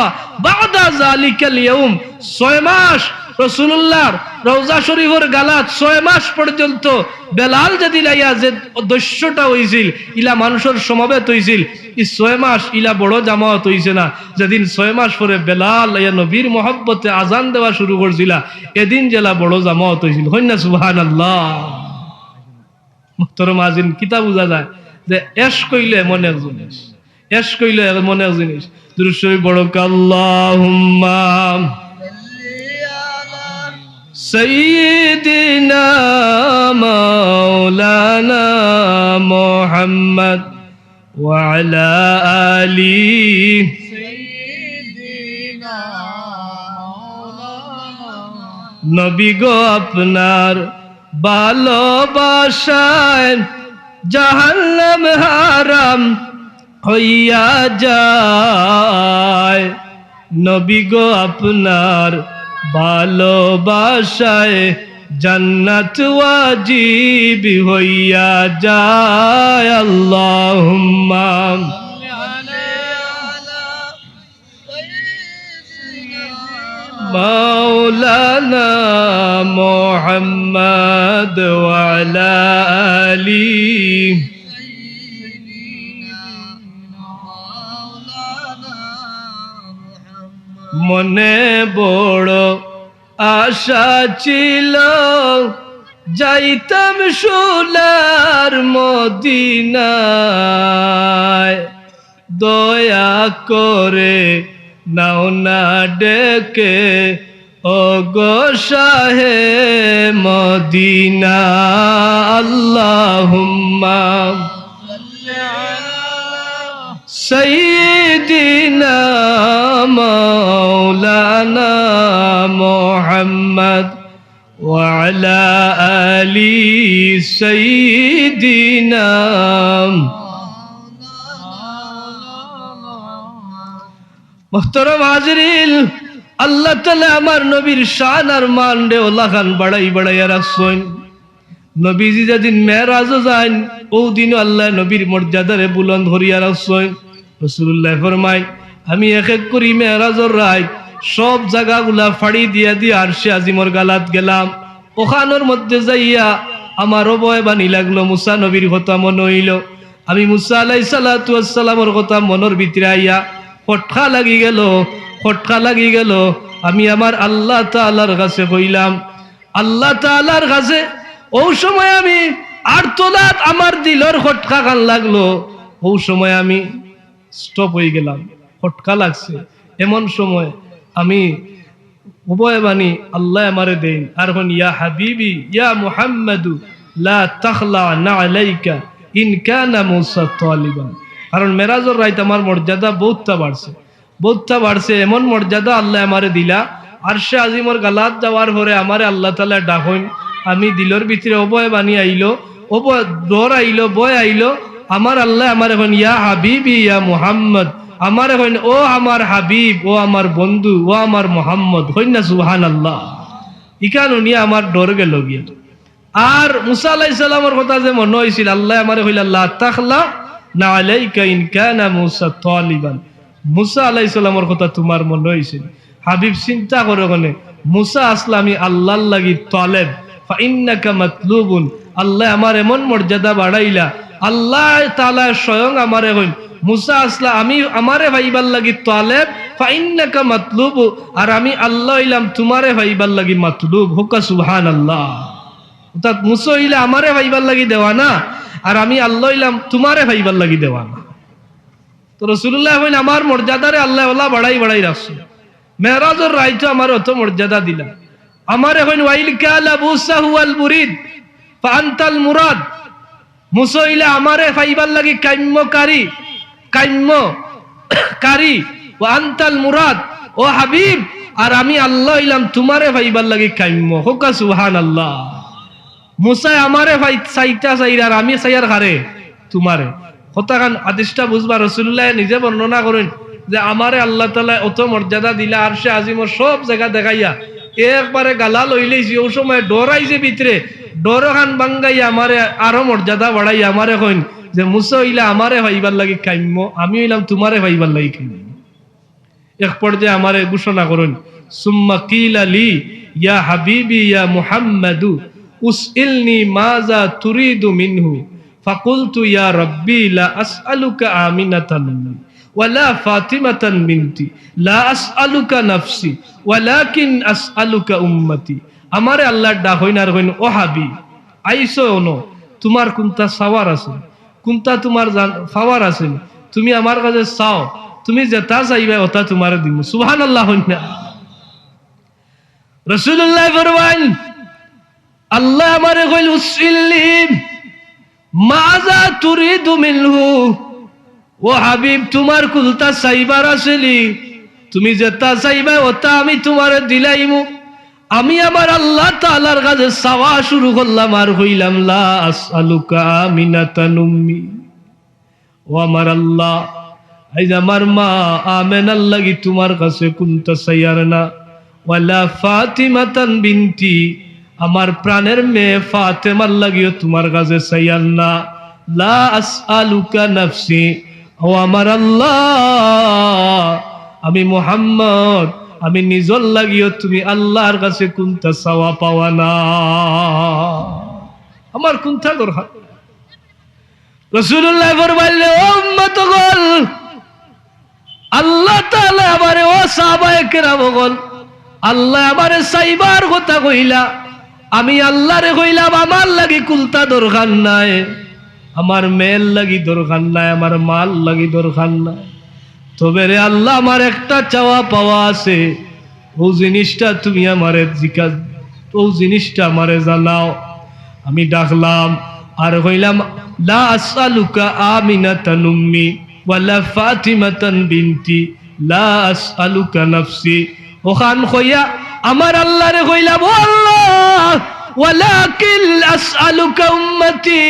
بعد ذلك اليوم। ছয় মাস রাসূলুল্লাহর রওজা শরীফর গালাত ছয় মাস পর্যন্ত বেলাল যেদিন আইয়া যে দৈশ্যটা অইছিল, ইলা মানুষর সমবেত অইছিল, ই ছয় মাস ইলা বড় জামাত অইছে না। যেদিন ছয় মাস পরে বেলাল আইয়া নবীর মহব্বতে আজান দেওয়া শুরু করছিলা, এদিন যেলা বড় জামাত অইছিল। কইন না সুবহানাল্লাহ। মুহতারাম হাজিরিন, কিতা বুঝা যায় যে এশক অইলে এমন এক জিনিস, এশক অইলে এমন এক জিনিস। দুরূদ শরীফ পড়উক্কা, আল্লাহুম্মা সাইয়্যিদিনা মাওলানা মুহাম্মদ ওয়া আলা আলি। নবী গো, আপনার ভালোবাসায় জাহান্নাম হারাম হইয়া যায়। নবী গো, আপনার ভালোবাসায় জান্নাত ওয়াজিব হইয়া যায়। আল্লাহুম্মা মাওলানা মুহাম্মদ ওয়া আলা আলি। মনে বড় আশা ছিল যাইতাম সোনার মদিনায়, দয়া করে নাও না ডেকে ও গো শাহে মদিনা। আল্লাহুম্মা সাইয়্যিদিনা মাওলানা মুহাম্মদ ওয়া আলা আলি সাইয়্যিদিনা। মুহতারাম হাজিরিন, আল্লাহ তাআলা আমার নবীর শান আর মান রে অলাখান বাড়াই বাড়াইয়া রাখছইন। নবীজি যেদিন মেরাজো যাইন, অউ দিনও আল্লায় নবীর মর্যাদারে বুলন্দ করিয়া রাখছইন। রাসূলুল্লায় ফরমাইন, আমি এক এক করি মেরাজর রাইত সব জাগাগুলা ফাড়ি দিয়া দিয়া আরশে আজিমর গালাত গেলাম। অখানর মধ্যে যাইয়া আমার অবয়বাণী লাগলো, মুসা নবীর কথা মনো অইলো। আমি মুসা আলাইহিস সালাতু ওয়াস সালামর কথা মনর ভিতরে আইয়া খটকা লাগি গেলো, খটকা লাগি গেলো। আমি আমার আল্লাহ তাআলার কাছে কইলাম, আল্লাহ তাআলার কাছে, অউ সময় আমি আর্তনাদ, আমার দিলর খটকা খান লাগলো, অউ সময় আমি stop অই গেলাম, খটকা লাগছে। এমন সময় আমি অবয়বাণী আল্লায় আমারে দেইন, আর কইন, ইয়া হাবিবি, ইয়া মুহাম্মাদু, লা তাখলা নাআলাইকা ইন কানা মুসা তালিবান। কারণ মেরাজর রাইত আমার মর্যাদা বউততা বাড়ছে, বউততা বাড়ছে, এমন মর্যাদা আল্লায় আমারে দিলা। আরশে আজিমর গালাত যাওয়ার পরে আমারে আল্লাহ তাআলায় ডাকইন, আমি দিলর ভিতরে অবয়বাণী আইলো, অবয়-, ডর আইলো, ভয় আইলো, আমার আল্লায় আমারে কইন, ইয়া হাবিবি, ইয়া মুহাম্মদ, আমারে কইন, ও আমার হাবিব, ও আমার বন্ধু, ও আমার মুহাম্মদ, কইন না সুবহানাল্লাহ। ইখান হুনিয়া আমার ডর গেলো গিয়া। আর মুসা আলাইহিস সালামর কথা যে মনো অইছিল, আল্লায় আমারে কইলা, লা তাখলা নাআলাইকা ইন কানা মুসা তালিবান। মুসা আলাইহিস সালামর কথা তুমার মনো অইছিল। হাবিব, চিন্তা করো কেনে, মুসা আছলা আমি আল্লার লাগি তালেব, ফা ইন্নাকা মাতলুবুন। আল্লায় আমার এমন মর্যাদা বাড়াইলা, আল্লাহ তাআলা স্বয়ং আমারে কইন, "মুসা আসলা, আমি আমারে পাইবার লাগি তালেব, ফাইন্নাকা মাতলুবু, আর আমি আল্লাহ অইলাম তুমারে পাইবার লাগি মাতলুব।" হক্কা সুবহানাল্লাহ। অর্থাৎ মুসা অইলে আমারে পাইবার লাগি দেওয়ানা, আর আমি আল্লাহ অইলাম তুমারে পাইবার লাগি দেওয়ানা। তো রাসূলুল্লাহ কইন, "আমার মর্যাদারে আল্লাহ ওলা বাড়াই বাড়াই রাখছইন। মেরাজর রাইতো আমারে অত মর্যাদা দিলা।" আমারে কইন, "ওয়াইল কালা মুসা হুয়াল মুরিদ, ফা আনতাল মুরাদ।" মুসা অইলে আমারে পাইবার লাগি কাম্যকারী, কাম্য কারি, "ওয়া আনতাল মুরাদ, ও হাবিব, আর আমি আল্লাহ অইলাম তুমারে পাইবার লাগি কাম্য।" হক্কা সুবহানাল্লাহ। মুসায় আমারে পাই-, চাইতা চাইরা আর আমি চাইয়ার কারে? তুমারে। কথাখান, হাদিসটা বুঝবা, রাসূলুল্লাহ নিজে বর্ণনা করইন যে, "আমারে আল্লাহ তাআলায় অত মর্যাদা দিলা, আরশে আজিমর সব জাগা দেখাইয়া একবারে গালা লইলাইছি, অউ সময় ডর আইছে ভিতরে, ডরখান ভাঙ্গাইয়া আমারে আরো মর্যাদা বাড়াইয়া আমারে কইন যে, 'মুসা অইলা আমারে পাইবার লাগি কাম্য, আমি অইলাম তুমারে পাইবার লাগি কাম্য।'" এক পর্যায়ে আমারে ঘোষণা করইন, "সুম্মা কিলা লি ইয়া হাবিবি ইয়া মুহাম্মাদু, উসইলনি মাজা তুরিদু মিনহু।" ফাকুলতু, "ইয়া রাব্বি, লা আসআলুকা আমিনাতান মিন্নি, ওয়ালা ফাতিমাতান বিনতি, লা আসআলুকা নাফসি, ওয়ালাকিন আসআলুকা উম্মতি।" আমারে আল্লায় ডাকইন আর কইন, "ও হাবিব, আইছো অনো, তুমার কুনটা চাওয়ার আছে, কুনটা তুমার জান-, পাওয়ার আছে, তুমি আমার কাছে চাও, তুমি যেটা চাইবায় অটা তুমারে দিমু।" সুবহানাল্লাহ কইন না। রাসূলুল্লাহ ফরমাইন, আল্লায় আমারে কইল, "উসইলনি মাজা তুরিদু মিনহু।" ও হাবিব, তুমার কুনটা চাইবার আছেনি, তুমি যেটা চাইবায় অটা আমি তুমারে দিলাইমু। আমি আমার আল্লাহ তাআলার কাছে চাওয়া শুরু করলাম আর কইলাম, "লা আসআলুকা আমিনাতান উম্মি।" ও আমার আল্লাহ, আইজ আমার মা আমেনার লাগি তুমার কাছে কুনটা চাইয়ার না, ওয়ালা ফাতিমাতান বিনতি, আমার প্রাণের মেয়ে ফাতেমার লাগিও তুমার কাছে চাইয়ার না। লা আসআলুকা নাফসি, ও আমার আল্লাহ, আমি মুহাম্মদ, আমি নিজর লাগিও তুমি আল্লাহর কাছে কুনটা চাওয়া পাওয়া না। আমার কুনটা দরকার? রাসূলুল্লাহ ফরমাইলে, "ও উম্মত অকল, আল্লাহ তাআলা আমারে, ও সাহাবায়ে কেরাম অকল, আল্লায় আমারে চাইবার কথা কইলা, আমি আল্লারে কইলাম, আমার লাগি কুনটা দরকার নাই, আমার মেয়ের লাগি দরকার নাই, আমার মার লাগি দরকার নাই। তবে রে আল্লাহ, আমার একটা চাওয়া পাওয়া আছে, অউ জিনিসটা তুমি আমারে জিকা-, অউ জিনিসটা আমারে জানাও।" আমি ডাকলাম আর কইলাম, "লা আসআলুকা আমিনাতান উম্মি, ওয়ালা ফাতিমাতান বিনতি, লা আসআলুকা নাফসি।" অখান কইয়া আমার আল্লারে কইলাম, "ও আল্লাহ, ওয়ালাকিন আসআলুকা উম্মতি।"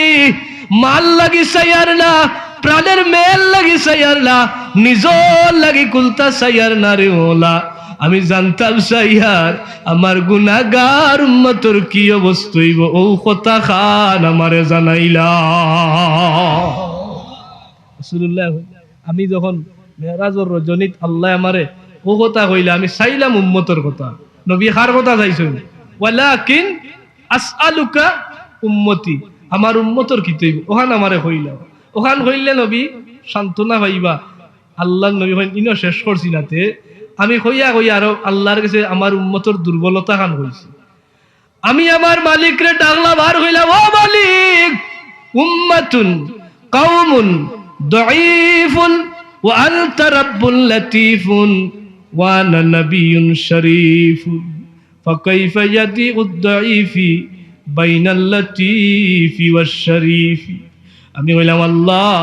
মার লাগি চাইয়ার না, প্রাণের মেয়ের লাগি চাইয়ার না, নিজর লাগি কুনটা চাইয়ার না রে মওলা। আমি জানতাম চাইয়ার আমার গুনাগার উম্মতর কি অবস্থা অইবো, অউ কথাখান আমারে জানাইলা। রাসূলুল্লাহ, আমি যখন মেরাজর রজনীত আল্লায় আমারে অউ কথা কইলা, আমি চাইলাম উম্মতর কথা। নবী কার কথা চাইছইন? "ওয়ালাকিন আসআলুকা উম্মতি", আমার উম্মতর কিতা অইবো, অখান আমারে কইলাও। অখান কইলে নবী সান্ত্বনা পাইবা। আল্লার নবী কইন, "ইনো শেষ করছি না তে, আমি কইয়া কইয়া আরো আল্লার গেছে আমার উম্মতর দুর্বলতাখান কইছি।" আমি আমার মালিকরে ডাকলাম আর কইলাম, "ও মালিক, উম্মাতুন, কাওমুন, দাঈফুন, ওয়া আনতা রাব্বুন লাতীফুন, ওয়া আনা নাবিয়্যুন শরীফুন।" ফাকাইফা ইয়াদিউদ দাঈফি বাইনাল লাতীফি ওয়াশ শরীফি। আমি কইলাম, "আল্লাহ,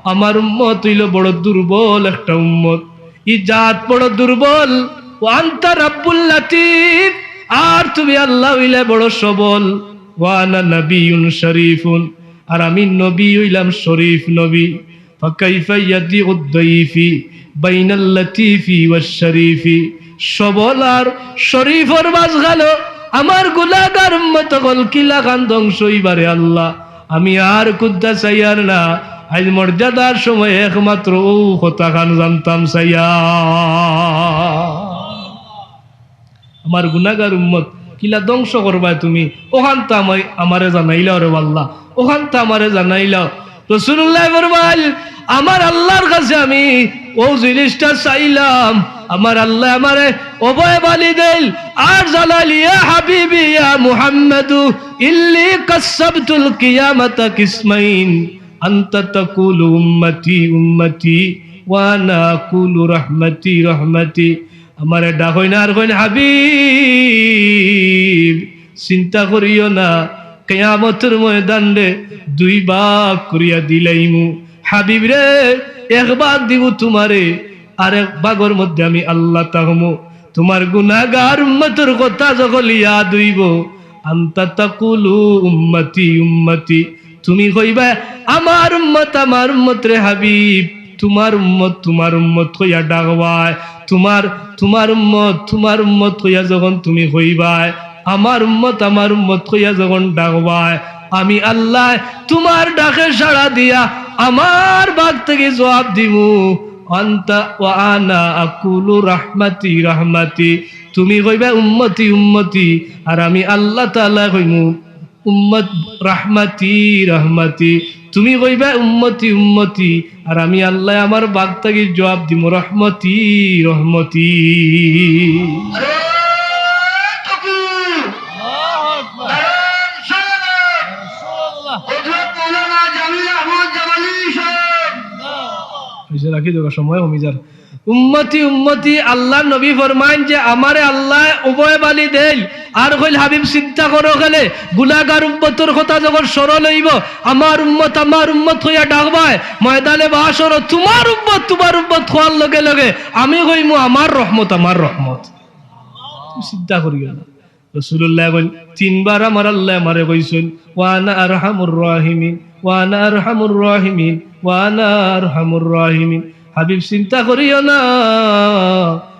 আমার উম্মত অইলো বড় দুর্বল একটা উম্মত, ই জাত বড় দুর্বল। ওয়া আনতা রাব্বুল লাতীফ, আর তুমি আল্লাহ অইলে বড় সবল। ওয়া আনা নাবিয়্যুন শরীফুন, আর আমি নবী অইলাম শরীফ নবী।" ফাকাইফা ইয়াদিউদ দাঈফি বাইনাল লাতীফি ওয়াশ শরীফি। সবল আর শরীফর মাঝখানো আমার গুনাগার উম্মত অকল কিলাখান ধ্বংস অইবা রে আল্লাহ। আমি আর কুন্তা চাইয়ার না। আইজ মর্যাদার সময় একমাত্র অউ কথাখান জানতাম চাইয়া। আমার গুনাগার উম্মত কিলা ধ্বংস করবায় তুমি, অখানতা আমারে জানাইলাও রে আল্লাহ, অখানতা আমারে জানাইলাও। রাসূলুল্লায় ফরমাইল, আমার আল্লার কাছে আমি অউ জিনিসটা চাইলাম, আমার আল্লায় আমারে অভয় বালি দেইল, আর জানাইল, ইয়া হাবিবি ইয়া মুহাম্মাদু, ইন্নী কাসসামতুল কিয়ামাতা কিসমাইন, আনতা তাকুলু উম্মতি উম্মতি, ওয়া আনা আকুলু রাহমাতি রাহমাতি। আমারে ডাকইন আর কইন, হাবিব, চিন্তা করিও না, কিয়ামতর ময়দানরে দুই ভাগ করিয়া দিলাইমু। হাবিবরে, এক ভাগ দিমু তুমারে, আর এক ভাগর মধ্যে আমি আল্লা থাকমু। তুমার গুনাগার উম্মতর কথা যখন ইয়াদ অইবো, আনতা তাকুলু উম্মতি উম্মতি, তুমি কইবায়, আমার উম্মত, আমার উম্মত রে হাবিব, তুমার উম্মত, তুমার উম্মত কইয়া ডাকবায়, তুমার, তুমার উম্মত, তুমার উম্মত কইয়া যখন তুমি কইবায়, আমার উম্মত, আমার উম্মত কইয়া যখন ডাকবায়, আমি আল্লায় তুমার ডাকে সাড়া দিয়া আমার ভাগ থাকি জুয়াব দিমু। আনতা ওয়া আনা আকুলু রাহমাতি রাহমাতি, তুমি কইবায় উম্মতি উম্মতি, আর আমি আল্লা তাআলায় কইমু উম্মত রাহমাতি রাহমাতি। তুমি কইবায় উম্মতি উম্মতি, আর আমি আল্লায় আমার ভাগ থাকি জুয়াব দিমু রহমতি রহমতি। আরে তকবীর! আল্লাহু আকবার। নারায়ে রিসালাত। রাসূলুল্লাহ। হযরত মাওলানা জামিল আহমদ জামালি সাহেব। অইছে, রাখি দেবা, সময় কমি যার। উম্মতি উম্মতি, আল্লার নবী ফরমাইন যে আমারে আল্লায় অভয় বালি দেইল, আর কইল, হাবিব, চিন্তা করো কেনে, গুনাগার উম্মতর কথা যখন স্মরণ অইবো, আমার উম্মত, আমার উম্মত কইয়া ডাকবায়, ময়দানে মাহশরো তুমার উম্মত, তুমার উম্মত কওয়ার লগে লগে আমি কইমু, আমার রহমত, আমার রহমত। তুমি চিন্তা করিও না। রাসূলুল্লায় কইন, তিনবার আমার আল্লায় আমারে কইছইন, "ওয়া আনা আরহামুর রাহিমিন, ওয়া আনা আরহামুর রাহিমিন, ওয়া আনা আরহামুর রাহিমিন।" হাবিব, চিন্তা করিও না,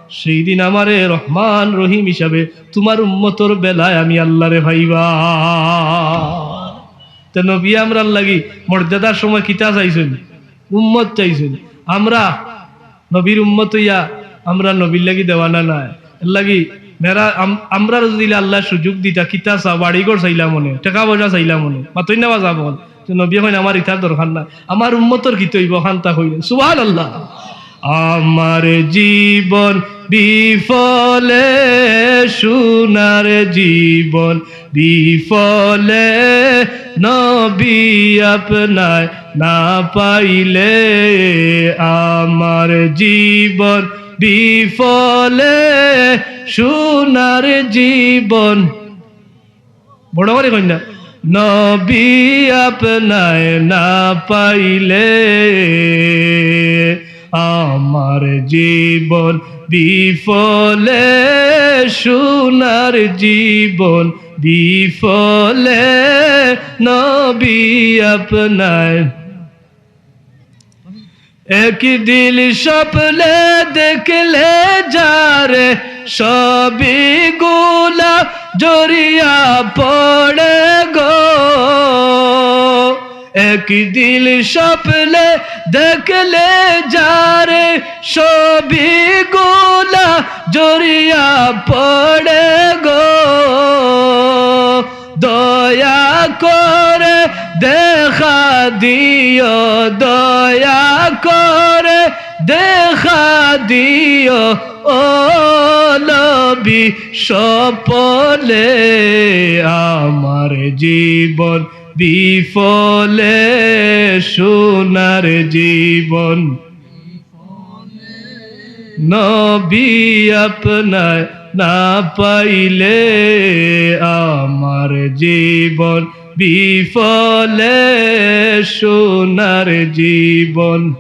সেই দিন আমারে রহমান রহিম হিসাবে তুমার উম্মতর বেলায় আমি আল্লারে পাইবা। তে নবী আমরার লাগি মর্যাদার সময় কিতা চাইছইন? উম্মত চাইছইন। আমরা নবীর উম্মত অইয়া আমরা নবীর লাগি দেওয়ানা নায়। এর লাগি মেরা-, আম-, আমরারে যুদি আল্লায় সুযোগ দিতা, কিতা চাও, বাড়ি ঘর চাইলাম অনে, টেকা পয়সা চাইলাম অনে, মাতইন না বা যাবো। তে নবীয়ে কইন, "আমার ইতার দরকার নাই, আমার উম্মতর কিতা অইবো, অখানতা কইন।" সুবহানাল্লাহ। আমার জীবন বিফলে, সোনার জীবন বিফলে, নবী আপনায় না পাইলে। আমার জীবন বিফলে, সোনার জীবন। বড় করি কইন না। নবী আপনায় না পাইলে, আমার জীবন বিফলে, সোনার জীবন বিফলে, নবী আপনায়। এক দিল স্বপ্নে দেখলে যারে, সবই গুলা ঝরিয়া পড়ে গো। এক দিল স্বপ্নে দেখলে যারে, সবই গুলা ঝরিয়া পড়ে গো। দয়া করে দেখা দিও, দয়া করে দেখা দিও, ও নবী, স্বপ্নে আমার জীবন বিফলে, সোনার জীবন। নবী আপনায় না পাইলে, আমার জীবন বিফলে, সোনার জীবন।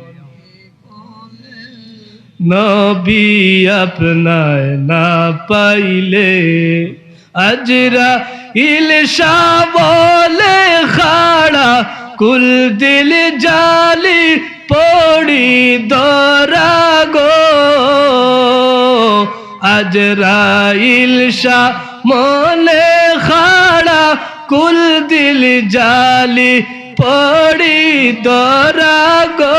নবী আপনায় না পাইলে, আজরাইল শাহ বলে খাড়া, কুল দিল জালি পড়ি ধরা গো। আজরাইল শাহ মনে খাড়া, কুল দিল জালি পড়ি ধরা গো।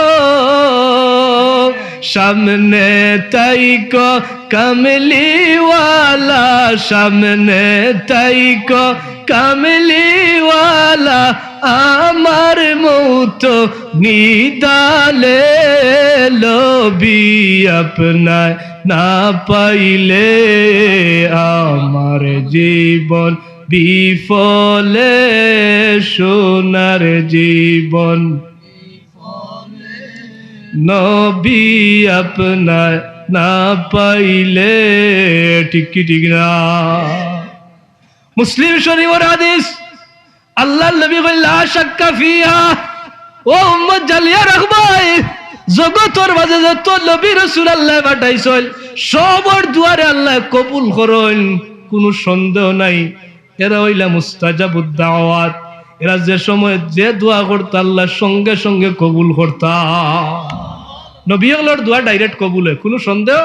সামনে তাইকো কামলিওয়ালা, সামনে তাইকো কামলিওয়ালা, আমার মৌত নিদালে, নবী আপনায় না পাইলে, আমার জীবন বিফলে, সোনার জীবন। নবী আপনায় না পাইলে, ঠিক কি ঠিক না? মুসলিম শরীফর হাদিস, আল্লাহর নবী কইন, "লা শাক্কা ফিহা।" ও উম্মত, জানিয়া রাখবায়, জগতর মাঝে যত নবী রাসূল আল্লায় পাঠাইছইন, সবর দোয়ারে আল্লায় কবুল করইন, কুনু সন্দেহ নাই। এরা অইলা মুস্তাজাবুদ দাওয়াত। এরা যে সময় যে দোয়া করতা, আল্লায় সঙ্গে সঙ্গে কবুল করতা। নবী অকলর দোয়া direct কবুল অয়, কুনু সন্দেহ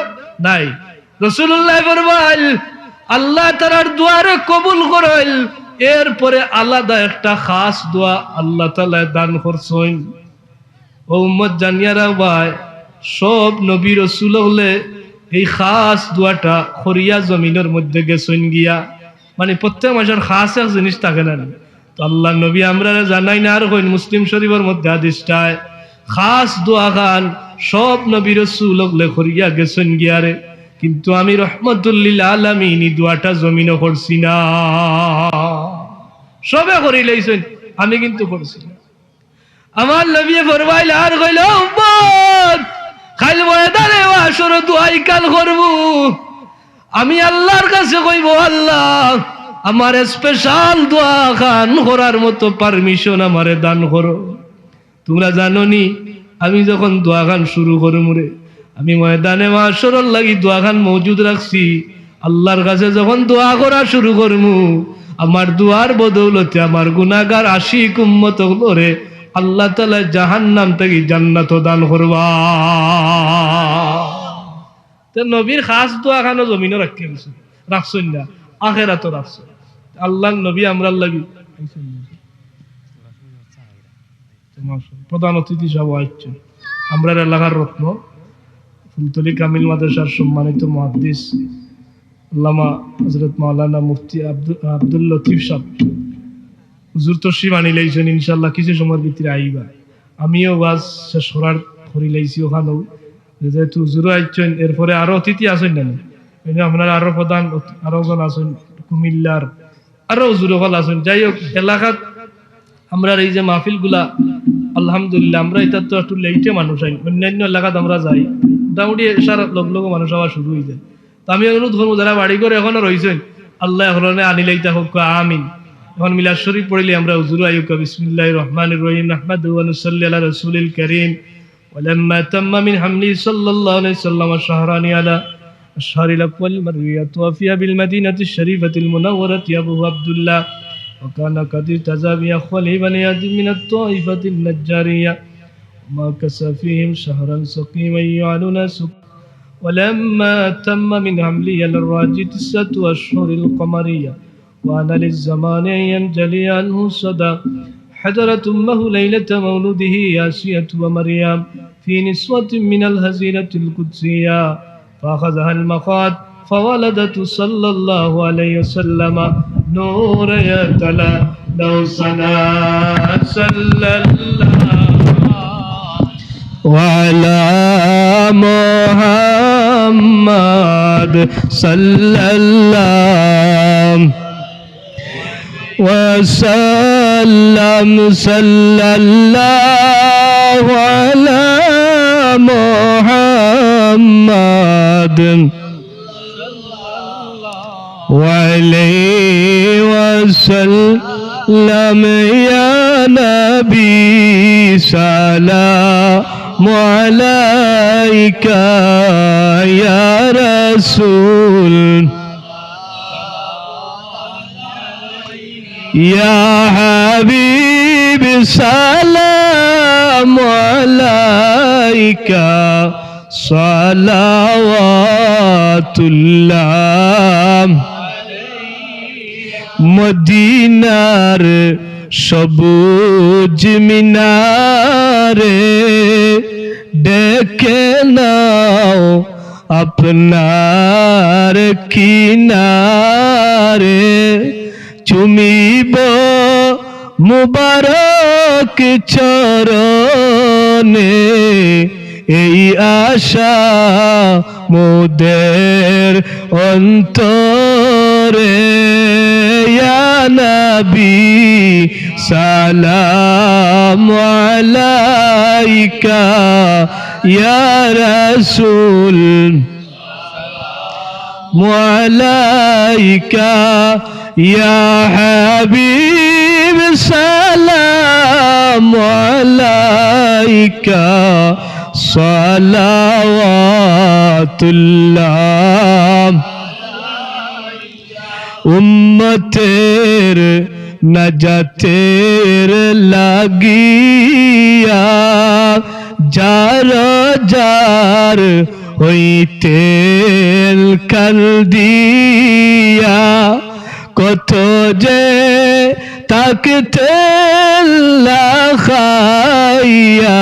নাই। রাসূলুল্লায় ফরমাইল, আল্লায় তারার দোয়ারে কবুল করইল, এরপরে আলাদা একটা খাস দোয়া আল্লাহ তাআলায় দান করছইন। ও উম্মত, জানিয়া রাখবায়, সব নবী রাসূল অকলে এই খাস দোয়াটা করিয়া জমিনর মধ্যে গেছইন গিয়া। মানে, প্রত্যেক মানষর খাস এক জিনিস থাকে না নি? তো আল্লাহর নবী আমরারে জানাইন আর কইন, মুসলিম শরীফর মধ্যে হাদিসটায়, খাস দোয়া খান সব নবী রাসূল অকলে করিয়া গেছইন গিয়ারে, কিন্তু আমি রহমতুল্লিল আলামিন ই দোয়াটা জমিনো করছি না। সবে করিলাইছইন, আমি কিন্তু করছি না। আমার নবীয়ে ফরমাইলা আর কইলা, "ও উম্মত, কাইল ময়দানে মাহশরো দোয়া ইখান করমু।" আমি আল্লাহর কাছে কইমু, "আল্লাহ, আমার special দোয়া খান করার মতো permission আমারে দান করো।" তুমরা জানো নি, আমি যখন দোয়া খান শুরু করমু রে, আমি ময়দানে মাহশরর লাগি দোয়া খান মজুদ রাখছি। আল্লাহর কাছে যখন দোয়া করা শুরু করমু, আমার দোয়ার বদৌলতে আমার গুনাহগার আশিক উম্মত অকলরে আল্লাহ তাআলা জাহান্নাম থাকি জান্নাত দান করবা। তে নবীর খাস দোয়া খানো জমিনো রাখি দিছে, রাখছইন না, আখেরাতো রাখছইন। আল্লাহর নবী আমরার লাগি প্রধান অতিথি হিসাবে আইছইন আমরার এলাকার রত্ন, ফুলতলি কামিল মাদ্রাসার সম্মানিত মুহাদ্দিস আল্লামা হযরত মাওলানা মুফতি আব্দু-, আব্দুল লতিফ সাহেব। হুজুর তশরিফ আনিলাইছইন, ইনশাআল্লাহ কিছু সময়র ভিতরে আইবা। আমিও ওয়াজ শেষ করার করিলাইছি অখানউ, যেহেতু হুজুরও আইছইন, এরপরে আরো অতিথি আছইন না নি? এই যে আপনার আরো প্রধান অতি-, আরো জন আছইন কুমিল্লার, আরো হুজুর অকল আছইন। যাই হোক, এলাকাত আমরার এই যে মাহফিলগুলা, আলহামদুলিল্লাহ, আমরা ইতার তো একটু লেইটে মানুষ আইন, অন্যান্য এলাকাত আমরা যাই, মোটামুটি এশার লগ লগ মানুষ আওয়া শুরু অইযায়। তো আমি অনুরোধ করমু, যারা বাড়ি ঘর এখনো রইছইন, আল্লাহ এখনো আনিলাইতা হউক্কা, আমিন। এখন মিলাদ শরীফ পড়িলে আমরা হুজুর আইউক্কা, বিসমিল্লাহির রহমানির রহিম, নাহমাদুহু ওয়া নুসাল্লি আলা রাসূলিল কারীম। ولما تم من حمله صلى الله عليه وسلم شهران على أشهر الأقوال المروية، توفي بالمدينة الشريفة المنورة أبوه عبد الله، وكان قد ارتضى بأخوله بني هاشم من الطائفة النجارية، ومكث فيهم شهرا سقيما يعانون سقيا. ولما تم من حمله على الراجح تسعة أشهر القمرية، وآن للزمان أن ينجلي عنه الصدى. حضرت أمه ليلة مولده آسية ومريم في نسوة من الحظيرة القدسية، فأخذها المخاض فولدته صلى الله عليه وسلم نورا يتلألأ سناه صلى الله وعلى محمد صلى الله وسلم، صلى الله على محمد وعليه وسلم. يا نبي سلام عليك، يا رسول، يا حبيب سلام عليك، صلوات الله। মদিনার সবুজ মিনারে ডেকে নাও আপনার কিনারে, চুমিব মুবারক চরণে এই আশা মোদের অন্তরে। ইয়া নবী সালাম আলাইকা, ইয়া রাসূল সালাম আলাইকা, ইয়া হাবিব সালাম আলাইকা, সালাওয়াতুল্লাহ। উম্মতের নাজাতের লাগিয়া যার যার হইতেন কান্দিয়া, কত যে থাকতেন লাখাইয়া,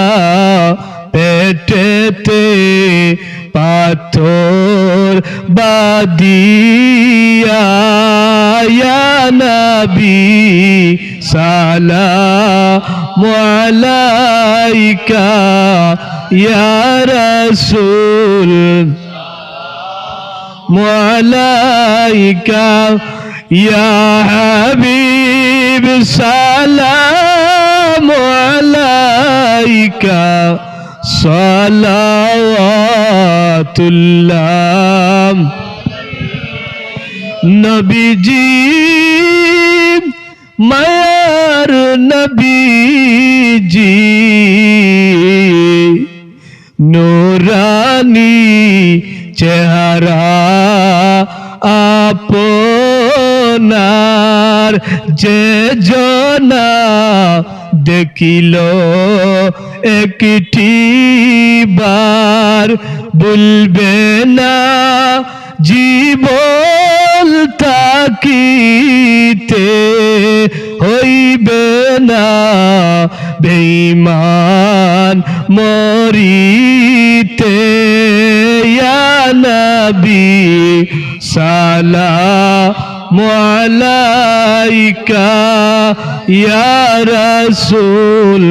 পেটেতে পাথর বাদিয়া। ইয়া নবী সালাম আলাইকা, ইয়া রাসূল সালাম আলাইকা, ইয়া হাবিব সালাম আলাইকা, সালাওয়াতুল্লাহ। নবীজি, মায়ার নবীজি, নুরানি চেহারা আপনার, যে জনা দেখিল একটি বার, ভুলবে না জীবন থাকিতে, হইবে না বেঈমান মরিতে। ইয়া নবী সালাম আলাইকা, ইয়া রাসূল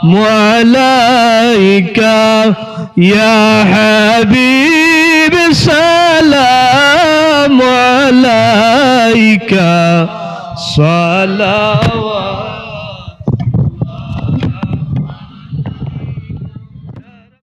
সালাম আলাইকা, ইয়া হাবিব সালাম আলাইকা, সালাওয়াত